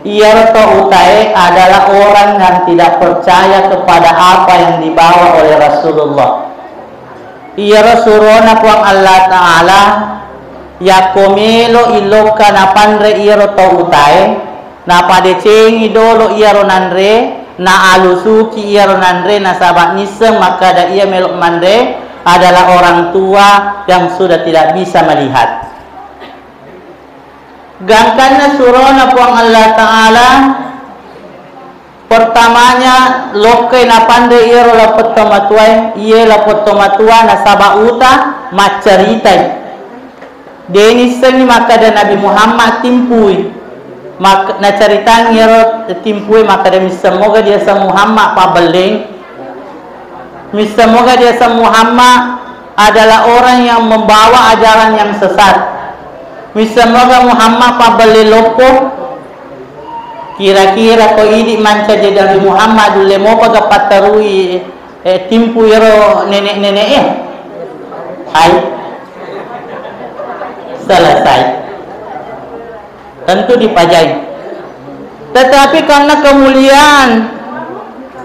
Iyaro tau utae adalah orang yang tidak percaya kepada apa yang dibawa oleh Rasulullah. Iyaro surona Puang Allah Ta'ala, yakko melo ilokka napanre iyaro tau utae, napadecengi dolo iyaro nanre, naalusuki iyaro nanre, nasaba nisseng makkada iya melo manre adalah orang tua yang sudah tidak bisa melihat. Gangkanna surona Puang Allah Ta'ala, pertamanya, lokkai napanre iyaro lapong tomatoae, iye lapong tomatoa nasaba uta maccaritai. De nissengngi makkada Nabi Muhammad timpui. Mak-, nacaritangi iyaro timpue makkada, "Misseng moga diaseng Muhammad pabbelleng? Misseng moga diaseng Muhammad adalah orang yang membawa ajaran yang sesat? Misseng moga Muhammad pabbelleng loppo?" Kira-kira ko idi mancaji Nabi Muhammad, dulle mopa ga pattarui, eh, timpu ero nenek-nenek e? Hai. Selesai. Tentu dipajai. Tetapi karena kemuliaan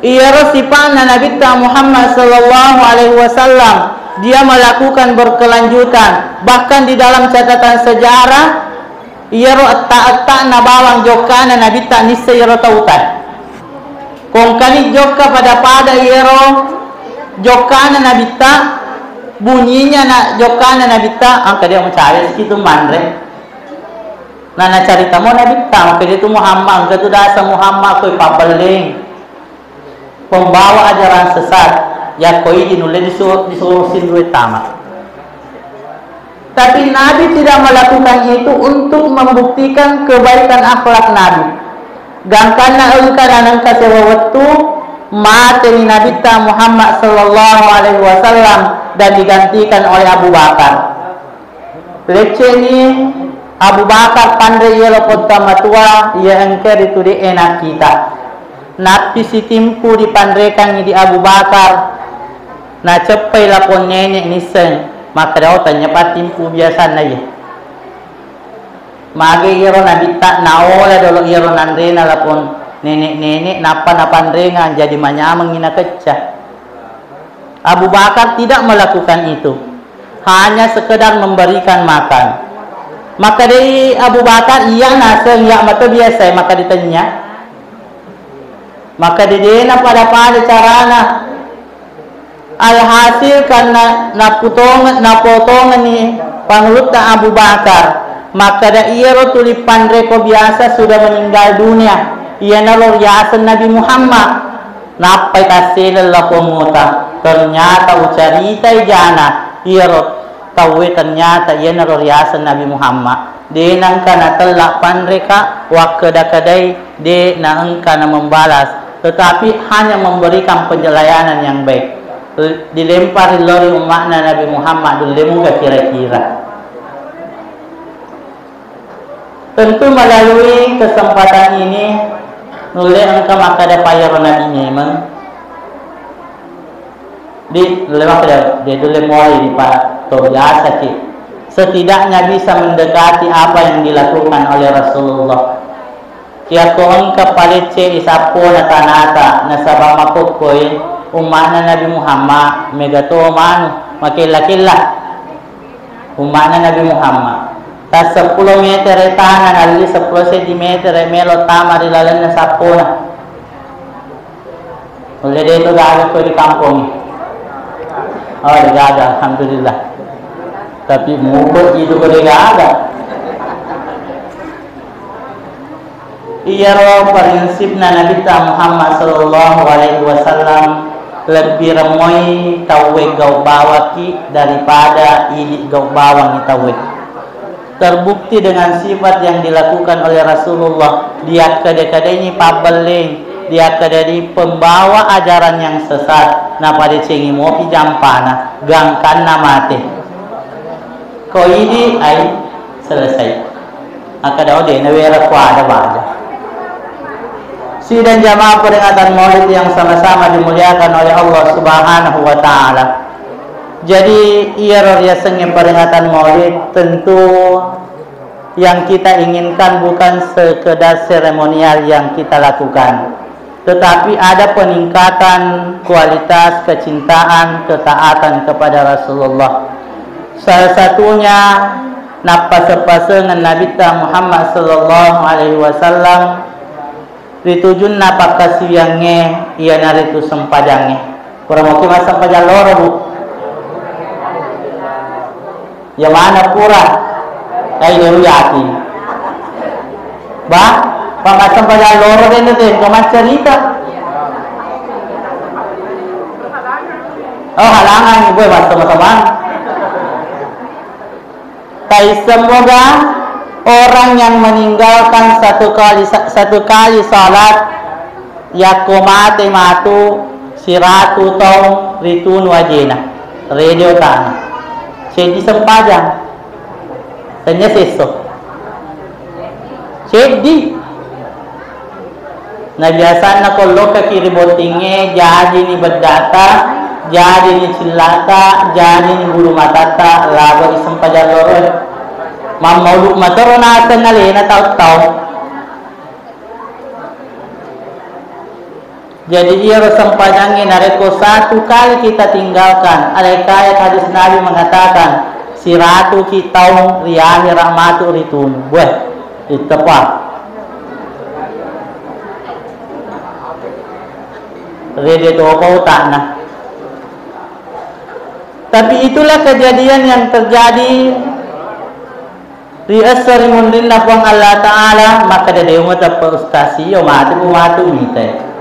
iyaro sifatna Nabitta Muhammad sallallahu alaihi wasallam, dia melakukan berkelanjutan. Bahkan di dalam catatan sejarah, iyaro etta-ettana bawang jokkana Nabitta nisseng iyaro tauta. Kongkani jokka pada-pada iyaro jokkana Nabitta, bunyinya na jokkana Nabitta, engka dia mencari situ manre. Nah, nacarita mo Nabitta, maka dia tu Muhammad, engka tu dasa Muhammad koi pabbelleng, pembawa ajaran sesat, yakko idi nulle disu-, disuruh sinrue tama. Tapi Nabi tidak melakukan itu untuk membuktikan kebaikan akhlak Nabi. Gangkanna engka nanengka sewa wettu, mateni Nabitta Muhammad sallallahu alaihi wasallam dan digantikan oleh Abu Bakar. Lecce'ni Abu Bakar panre iya lapong tomatoa, iya engka ritu de'e nakkita. Nappi sitimpu dipanrekangngi di Abu Bakar, naceppai lapong nenek nisseng, makkeda, "Oh, tennyapa timpu biasanna iye." Mage iyaro Nabitta naola dolo iyaro nanrena lapong nenek-nenek, nappa napanrengang, jadi manyamengngi nakecca. Abu Bakar tidak melakukan itu, hanya sekedar memberikan makan. Makkedai Abu Bakar, "Iya naseng, iya mato biasa." Maka ditanya, maka dena pada-pada carana. Alhasil, karena naputong-, napotongenni pangulutta Abu Bakar, makkeda, "Iyaro tuli panreko biasa sudah meninggal dunia, iyanaro riaseng Nabi Muhammad." Nappai tasseleng lapong mota. Ternyata ucaritai jana, iyaro tauwe ternyata iyanaro riaseng Nabi Muhammad. De nengka natella panreka, wakkeda-kedai, de naengka namembalas, tetapi hanya memberikan penjelayanan yang baik. Dilempari lao ri umma'na Nabi Muhammad, dulle muga kira-kira. Tentu melalui kesempatan ini, nulle engka makkeda, "Payaro Nabi memeng." Di lewat dia, dia dulu mulai di pa-, to biasa ki. Setidaknya bisa mendekati apa yang dilakukan oleh Rasulullah. Yakko engka palecce i sappona tanata, nasaba makokkoi umma'na Nabi Muhammad, mega to manu, makella-kella umma'na Nabi Muhammad. Ta seppulo meter tana, nalli seppulo sentimeter melo tama ri lalenna sappona. Ulle de to gaga ko di kampong. Oh, de gaga, alhamdulillah. Tapi muko itu ko de gaga. Iyaro prinsipna Nabitta Muhammad sallallahu alaihi wasallam, lebbi remmoi tauwe gau bawaki daripada idi gau bawangi tauwe. Terbukti dengan sifat yang dilakukan oleh Rasulullah, diakkeda-kedaini pabbelleng, diakkeda-, di pembawa ajaran yang sesat, napadecengi mopi jampana, gangkanna mate. Ko idi ai selesai. Akkeda, oh, de nawera ko ada baja. Sidang jamaah peringatan Maulid yang sama-sama dimuliakan oleh Allah Subhanahu wa Ta'ala. Jadi, iyaro riasengnge peringatan Maulid, tentu yang kita inginkan bukan sekedar seremonial yang kita lakukan, tetapi ada peningkatan kualitas kecintaan, ketaatan kepada Rasulullah. Salah satunya, nappaseng-pasengeng Nabitta Muhammad sallallahu alaihi wasallam, ritujunna pakkasiwiyangnge, iyanaritu sempajangnge. Pura moki massempajang loro, Bu? Iya maneng pura? Ai, de uyati. Ba, pa massempajang loro de na tentu maccarita. Oh, halangan, Bu, massama-sama. Taisseng moga orang yang meninggalkan satu kali, satu kali salat, yakko mate matu siratu taung ritunu ajena, rede otana. Seddi sempajang. Tennia sesso. Seddi. Na biasanna ko lokkaki ri bottingnge, jajini beddata, jajini cillata, jajini bulu matatta, labo ri sempajang loroe. Mammaudu matoro naseng alena tau-tau. Jadi, iyaro sempajangnge narekko satu kali kita tinggalkan, alekaya hadis Nabi mengatakan, siratuki taung ri ahera matu ritunu. Buah, ittepa. Rede topa utanna. Tapi itulah kejadian yang terjadi ri esso ri munrinna Puang Allah Ta'ala, makkeda, "De muteppe ustaz, iyo matu, matu mite."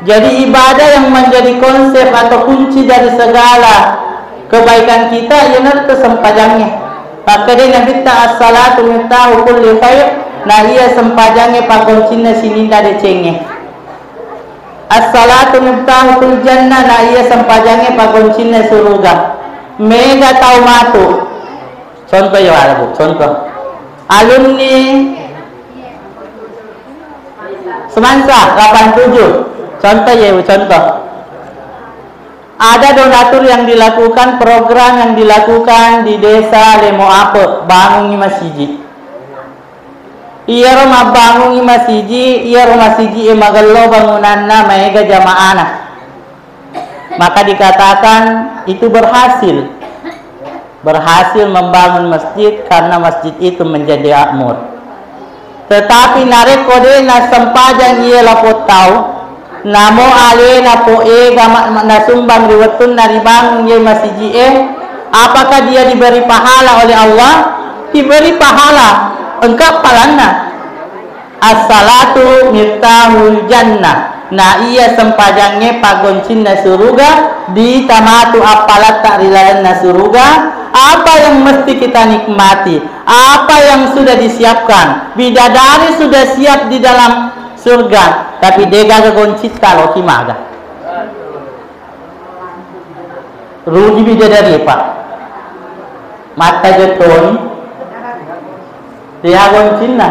Jadi, ibadah yang menjadi konsep atau kunci dari segala kebaikan kita, iyanaritu sempajangnge. Makkeda Nabitta, "As-salatu miftahu kulli khair," na iya sempajangnge pagoncinna sininna decengnge. "As-salatu miftahu kulli jannah," na iya sempajangnge pagoncinna suruga. Mega tau matu. Contoh ya, Bu, contoh. Alumni Semansa delapan tujuh. Contoh ya, Bu, contoh. Ada donatur yang dilakukan, program yang dilakukan di Desa Lemo Ape, bangungi masiji. Iyaro mabbangungi masiji, iyaro masiji e magello bangunanna, maega jamaana. Maka dikatakan itu berhasil. Berhasil membangun masjid karena masjid itu menjadi makmur. Tetapi narekko de nasempajang iye lapong tau, namo alena po ega ma-, ma-, nasumbang ri wettunna ribangun iye masiji'e, apakah dia diberi pahala oleh Allah? Diberi pahala. Engka palanna. As-salatu miftahul jannah. Na iya sempajangnge pagoncinna suruga, ditamatu appalatta ri lalenna suruga. Apa yang mesti kita nikmati? Apa yang sudah disiapkan? Bidadari sudah siap di dalam surga, tapi degaga goncitta, loki maga. Rugi bidadari, Pak. Matta jettoni. Dia goncinna.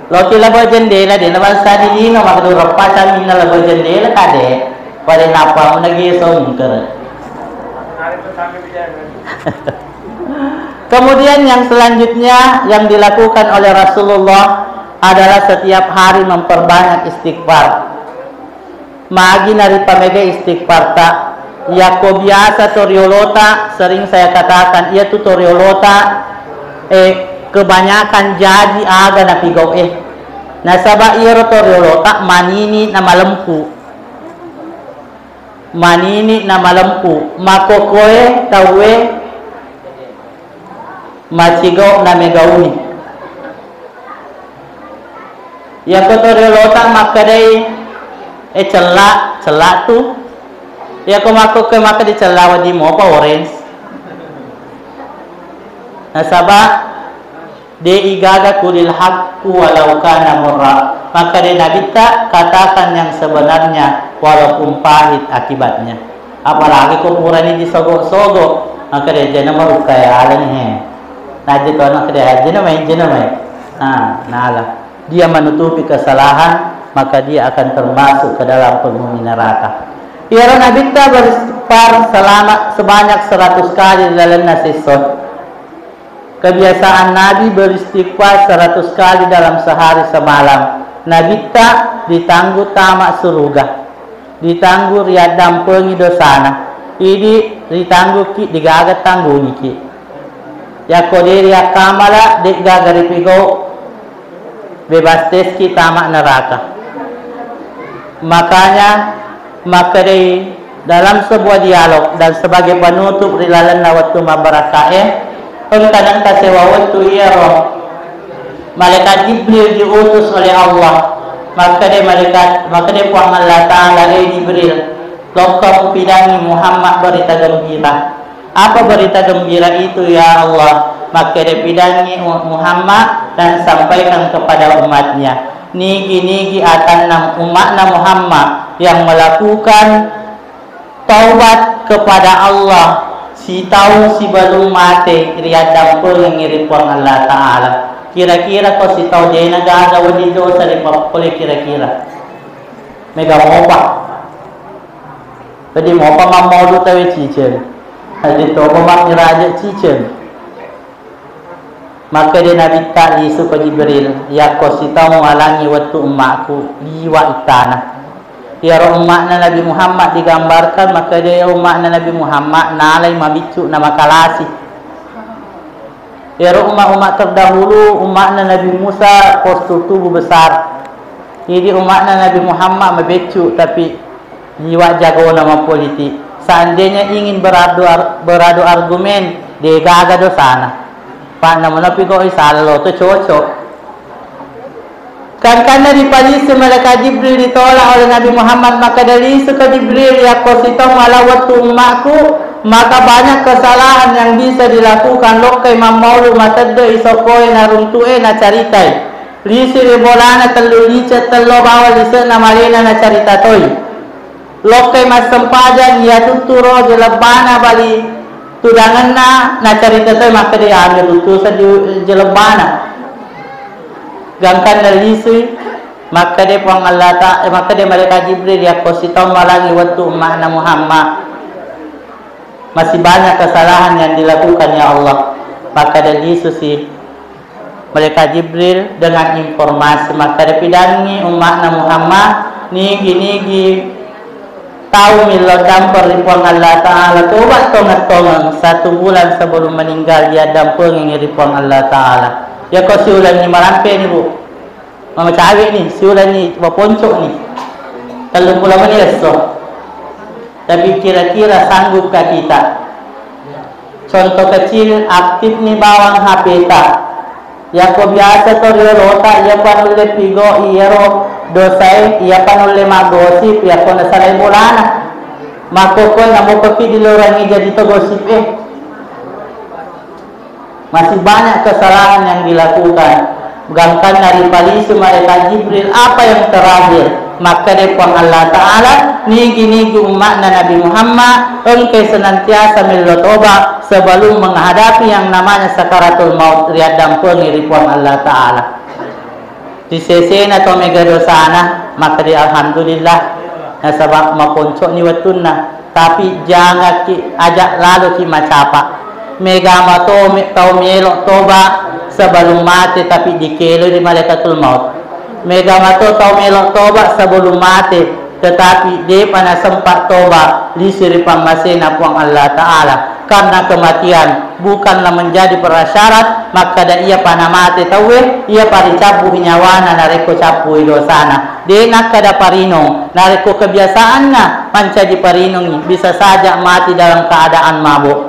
Loki labo jendela, dena bangsa di lino, maka dureppa caminna labo jendela, kade. Pada napa menagi songker. Kemudian yang selanjutnya yang dilakukan oleh Rasulullah adalah setiap hari memperbanyak istighfar. Magi naripamega istighfarta. Yakko biasa to riolota, sering saya katakan, iya tu to riolota, eh, kebanyakan jaji aga napigau eh. Nasaba iyaro to riolota manini na malempu. Manini na malempu. Makokoe tauwe macigau na megauni. Iyako to riolota makkedai, eh, cella, cella tu. Iyako makkokkoe makkeda cella wedding mopa orange. Nasaba de igaga kulil haqqu walau kana murra. Makkeda Nabitta, katakan yang sebenarnya walaupun pahit akibatnya. Apalagi ko purani disogo-sogo, makkeda jena marukka ya alani he. Najje to makkeda jena mai, jena mai. Nah, nala. Dia menutupi kesalahan, maka dia akan termasuk ke dalam penghuni neraka. Iyaro Nabitta beristighfar selama sebanyak seratus kali di lalenna sessong. Kebiasaan Nabi beristighfar seratus kali dalam sehari semalam. Nabitta ditanggu tama suruga, ditanggu riaddampengi dosana. Idi ritangguki, digaga tanggungiki. Yakko de riakkamala, de'gaga ripigau, bebas teski tama neraka. Makanya, makkedai dalam sebuah dialog dan sebagai penutup ri lalenna wettu mabbarakkae, engka nengka sewa wettu iyaro malaikat Jibril diutus oleh Allah. Makkeda malaikat, makkeda Puang Allah Ta'ala, "Eh Jibril, lokka mupidangi Muhammad berita gembira." "Apa berita gembira itu, ya Allah?" Makkeda, "Pidangi Muhammad dan sampaikan kepada umatnya." Nigi-nigi atanna umatna Muhammad yang melakukan taubat kepada Allah sitaung sibalung mate riaddampengengngi ri Puang Allah Ta'ala. Kira-kira ko sitaung dena gaga wedding dosa ri pappole kira-kira? Mega mopa. Jadi mopa mammaulu tawe ciceng. Jadi toba mammiraje ciceng. Makkeda Nabitta, lisuko Jibril, yakko sitaung alangi wettu ummaku liwa ittana. Iyaro umma'na Nabi Muhammad digambarkan, makkeda iyaro umma'na Nabi Muhammad nalai mabiccu na makalasi. Iyaro umma-umma terdahulu, umma'na Nabi Musa postur tubuh besar. Jadi umma'na Nabi Muhammad mabeccu, tapi liwa jagona mappolitik. Seandainya ingin beradu ar-, beradu argumen, degaga dosana. Pak namunapi kok isalla lo tu cocok. Gangkanna ripalisu malaikat Jibril ditolak oleh Nabi Muhammad, makkeda, "Lisuko Jibril, yakko sitaung ala wettu ummaku, maka banyak kesalahan yang bisa dilakukan, lokkai mammaulu matedde isokkoe naruntu'e nacaritai. Lisu ri bolana tellu lice tello bawang lise'na malena nacarita toi." Lokkai massempajang, iya tutturo jelebbana bali tudangenna, nacarita toi makkeda, "Iya, anu tuttusa ju-, jelebbana." Gangkanna lisui, makkeda Puang Allah Ta-, eh, makkeda malaikat Jibril, "Yakko sitaung malangi wettu umma'na Muhammad, masih banyak kesalahan yang dilakukan, ya Allah." Makkeda lisusi Malaikat Jibril dengan informasi, makkeda, "Pidangngi umma'na Muhammad, nigi-nigi tau millau dampeng ri Puang Allah Ta'ala, toba tongeng-tongeng, satu bulan sebelum meninggal dia dampengengngi ri Puang Allah Ta'ala." Yako siulenni malampe ni, Bu. Mama cawe ni, siulenni, maponco ni. Telluppulo menit esso. Tapi kira-kira sanggupkah kita? Contoh kecil, aktif ni bawang H P ta. Yako biasa to riolota, iyapa nulle pigo iyaro dosae, iyapa nulle maggosip, yako nasalai bolana. Makkokkoe namokoki dilorangi jadi to gosip e. Masih banyak kesalahan yang dilakukan. Gangkanna ripalisu malaikat Jibril, apa yang terakhir? Makkeda Puang Allah Ta'ala, nigi-nigi umma'na Nabi Muhammad engkai senantiasa mello toba sebelum menghadapi yang namanya sakaratul maut, riaddampengi ri Puang Allah Ta'ala. Ri sesena to mega dosana, makkeda, "Alhamdulillah, Nasaba maponco'ni wettunna, tapi jangaki aja laloki macapa. Mega mato me-, tau melo toba sebelum mate tapi dikeloi ri malaikatul maut. Mega mato tau melo toba sebelum mate, tetapi depa nasempa toba, lisu ri pammasena Puang Allah Ta'ala. Karena kematian bukanlah menjadi prasyarat makkada iyapa namate tauwe, iyapa ricabbu'i nyawana narekko cappui dosana. De nakkada parinong, narekko kebiasaanna mancaji parinongngi, bisa saja mati dalam keadaan mabuk.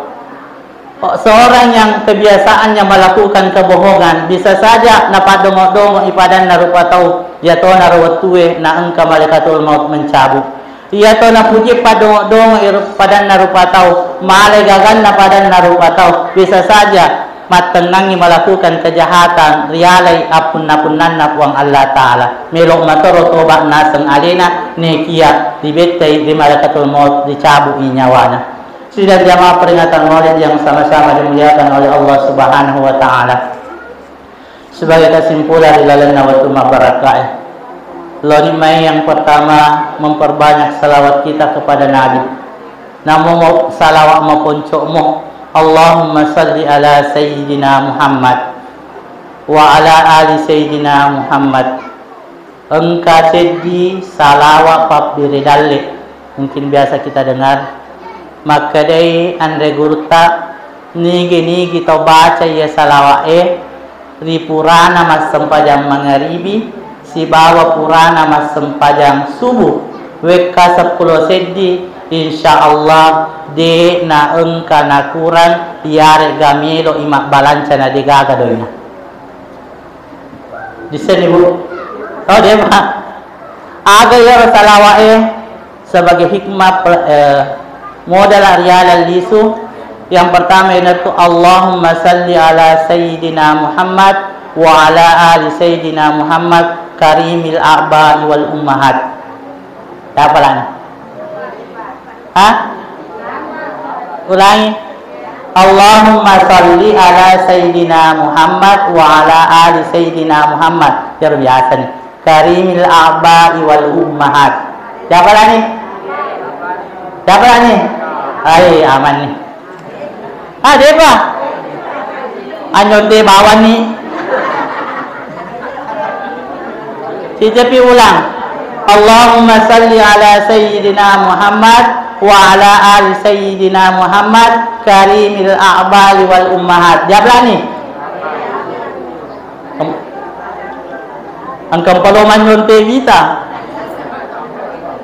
Seorang yang kebiasaannya melakukan kebohongan, bisa saja napaddongo-dongo i padanna rupa tau, iyatonaro wettue naengka malaikatul maut mencabut. Iyato napuji paddongo-dongo i ru-, padanna rupa tau, male gaganna padanna rupa tau, bisa saja mattennangngi melakukan kejahatan, rialai appunna-punnanna Puang Allah Ta'ala. Melo matoro toba naseng alena, nekia ribettai ri malaikatul maut, ricabu'i nyawana. Sidang jamaah peringatan Maulid yang sama-sama dimuliakan oleh Allah Subhanahu wa Ta'ala. Sebagai kesimpulan ri lalenna wettu mabbarakkae, loni mai yang pertama memperbanyak salawat kita kepada Nabi. Namo mo-, salawat maponco'mo, Allahumma salli ala Sayyidina Muhammad wa ala ali Sayyidina Muhammad. Engka seddi salawat pabbiri dalle, mungkin biasa kita dengar. Makkedai anre gurutta, nigi-nigi tau baca iya salawa'e ri purana massempajang mangaribi sibawa purana massempajang subuh, wekka seppulo seddi, insya Allah de naengka nakurang, iyare'ga melo i mabbalanca na degaga doina. Dissenni, Bu? Oh, de, Pak. Aga iyaro salawa'e sebagai hikmah pe-, eh, modala riala lisu. Yang pertama, iyanatu Allahumma salli ala Sayyidina Muhammad wa ala ali Sayyidina Muhammad karimil aba'i wal ummahat. Siapa lagi? Hah? Ulangi. Allahumma salli ala Sayyidina Muhammad wa ala ali Sayyidina Muhammad. Luar biasa nih. Karimil aba'i wal ummahat. Siapa lagi? Siapa lagi? Hai, aman nih. Ah, depa. Anyonte bawanni. Sijepi ulang. Allahumma salli ala Sayyidina Muhammad wa ala ali Sayyidina Muhammad karimil a'bali wal ummahat. Jablani. Engka palo manyonte wita.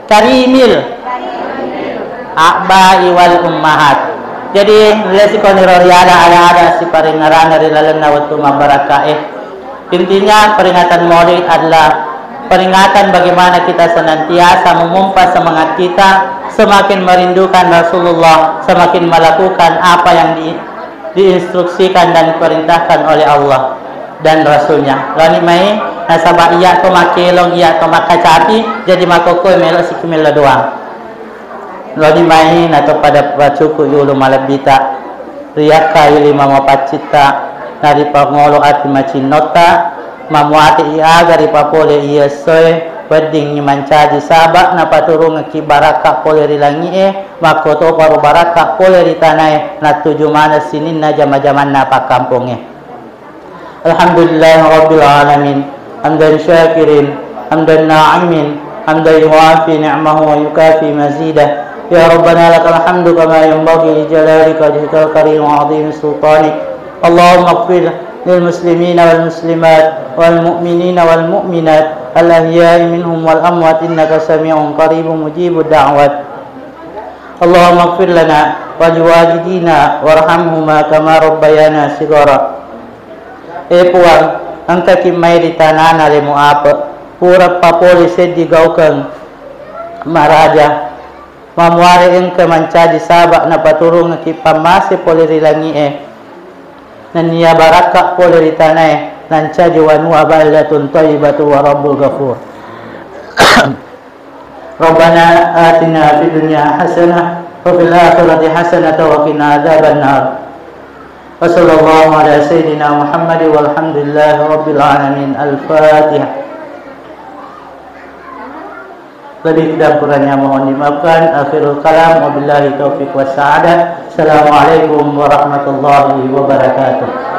Karimil a'bai wal ummahat. Jadi, lesikoni ro riala ada-ada siparingerang ri lalenna wettu mabbarakkae. Intinya, peringatan Maulid adalah peringatan bagaimana kita senantiasa memompa semangat kita, semakin merindukan Rasulullah, semakin melakukan apa yang di-, diinstruksikan dan diperintahkan oleh Allah dan Rasulnya. Loni mai, nasaba iya to makkelong, iya to makkacapi, jadi makkokkoe melo sikki melo doang. Loni mai, nato pada pacuku yulu malebbita, riyakkai lima mapaccitta, naripangolo ati macinnotta, mamuati i aga ripapole iya essoe, weddingngi mancaji saba napaturungekki barakka pole ri langi'e, makkotoparo barakka pole ri tanae, nattuju maneng sininna jama-jamanna pakkampongnge. Alhamdulillahi rabbil alamin. Hamdan syakirin, hamdan na'imin, hamdan yuwafi ni'mahu wa yukafi mazidah. Ya Rabbana lakal hamdu kama yanbaghi li jalali wajhikal karim wa azimi sultanik. Allahumma ighfir lil muslimina wal muslimat wal mu'minina wal mu'minat al ahya'i minhum wal amwat innaka sami'un qaribun mujibud da'wat. Allahumma ighfir lana wa liwalidina warhamhuma kama rabbayana shighara. E Puang, engkaki mai ri tanana lemo ape, pura papole seddi gaukeng maraja, mamuare engka mancaji saba napaturungekki pammase pole ri langi'e, nennia barakka pole ri tanae, nancaji wanua baldatun thayyibatu wa rabbul ghafur. Rabbana atina fid dunya hasanah wa fil akhirati hasanah wa qina adzabannar. Wa sallallahu ala sayyidina Muhammad walhamdulillahi rabbil alamin. Al-Fatihah. Lebih dan kurangnya mohon dimaafkan. Akhirul kalam, wabillahi taufiq wassa'adah. Assalamualaikum warahmatullahi wabarakatuh.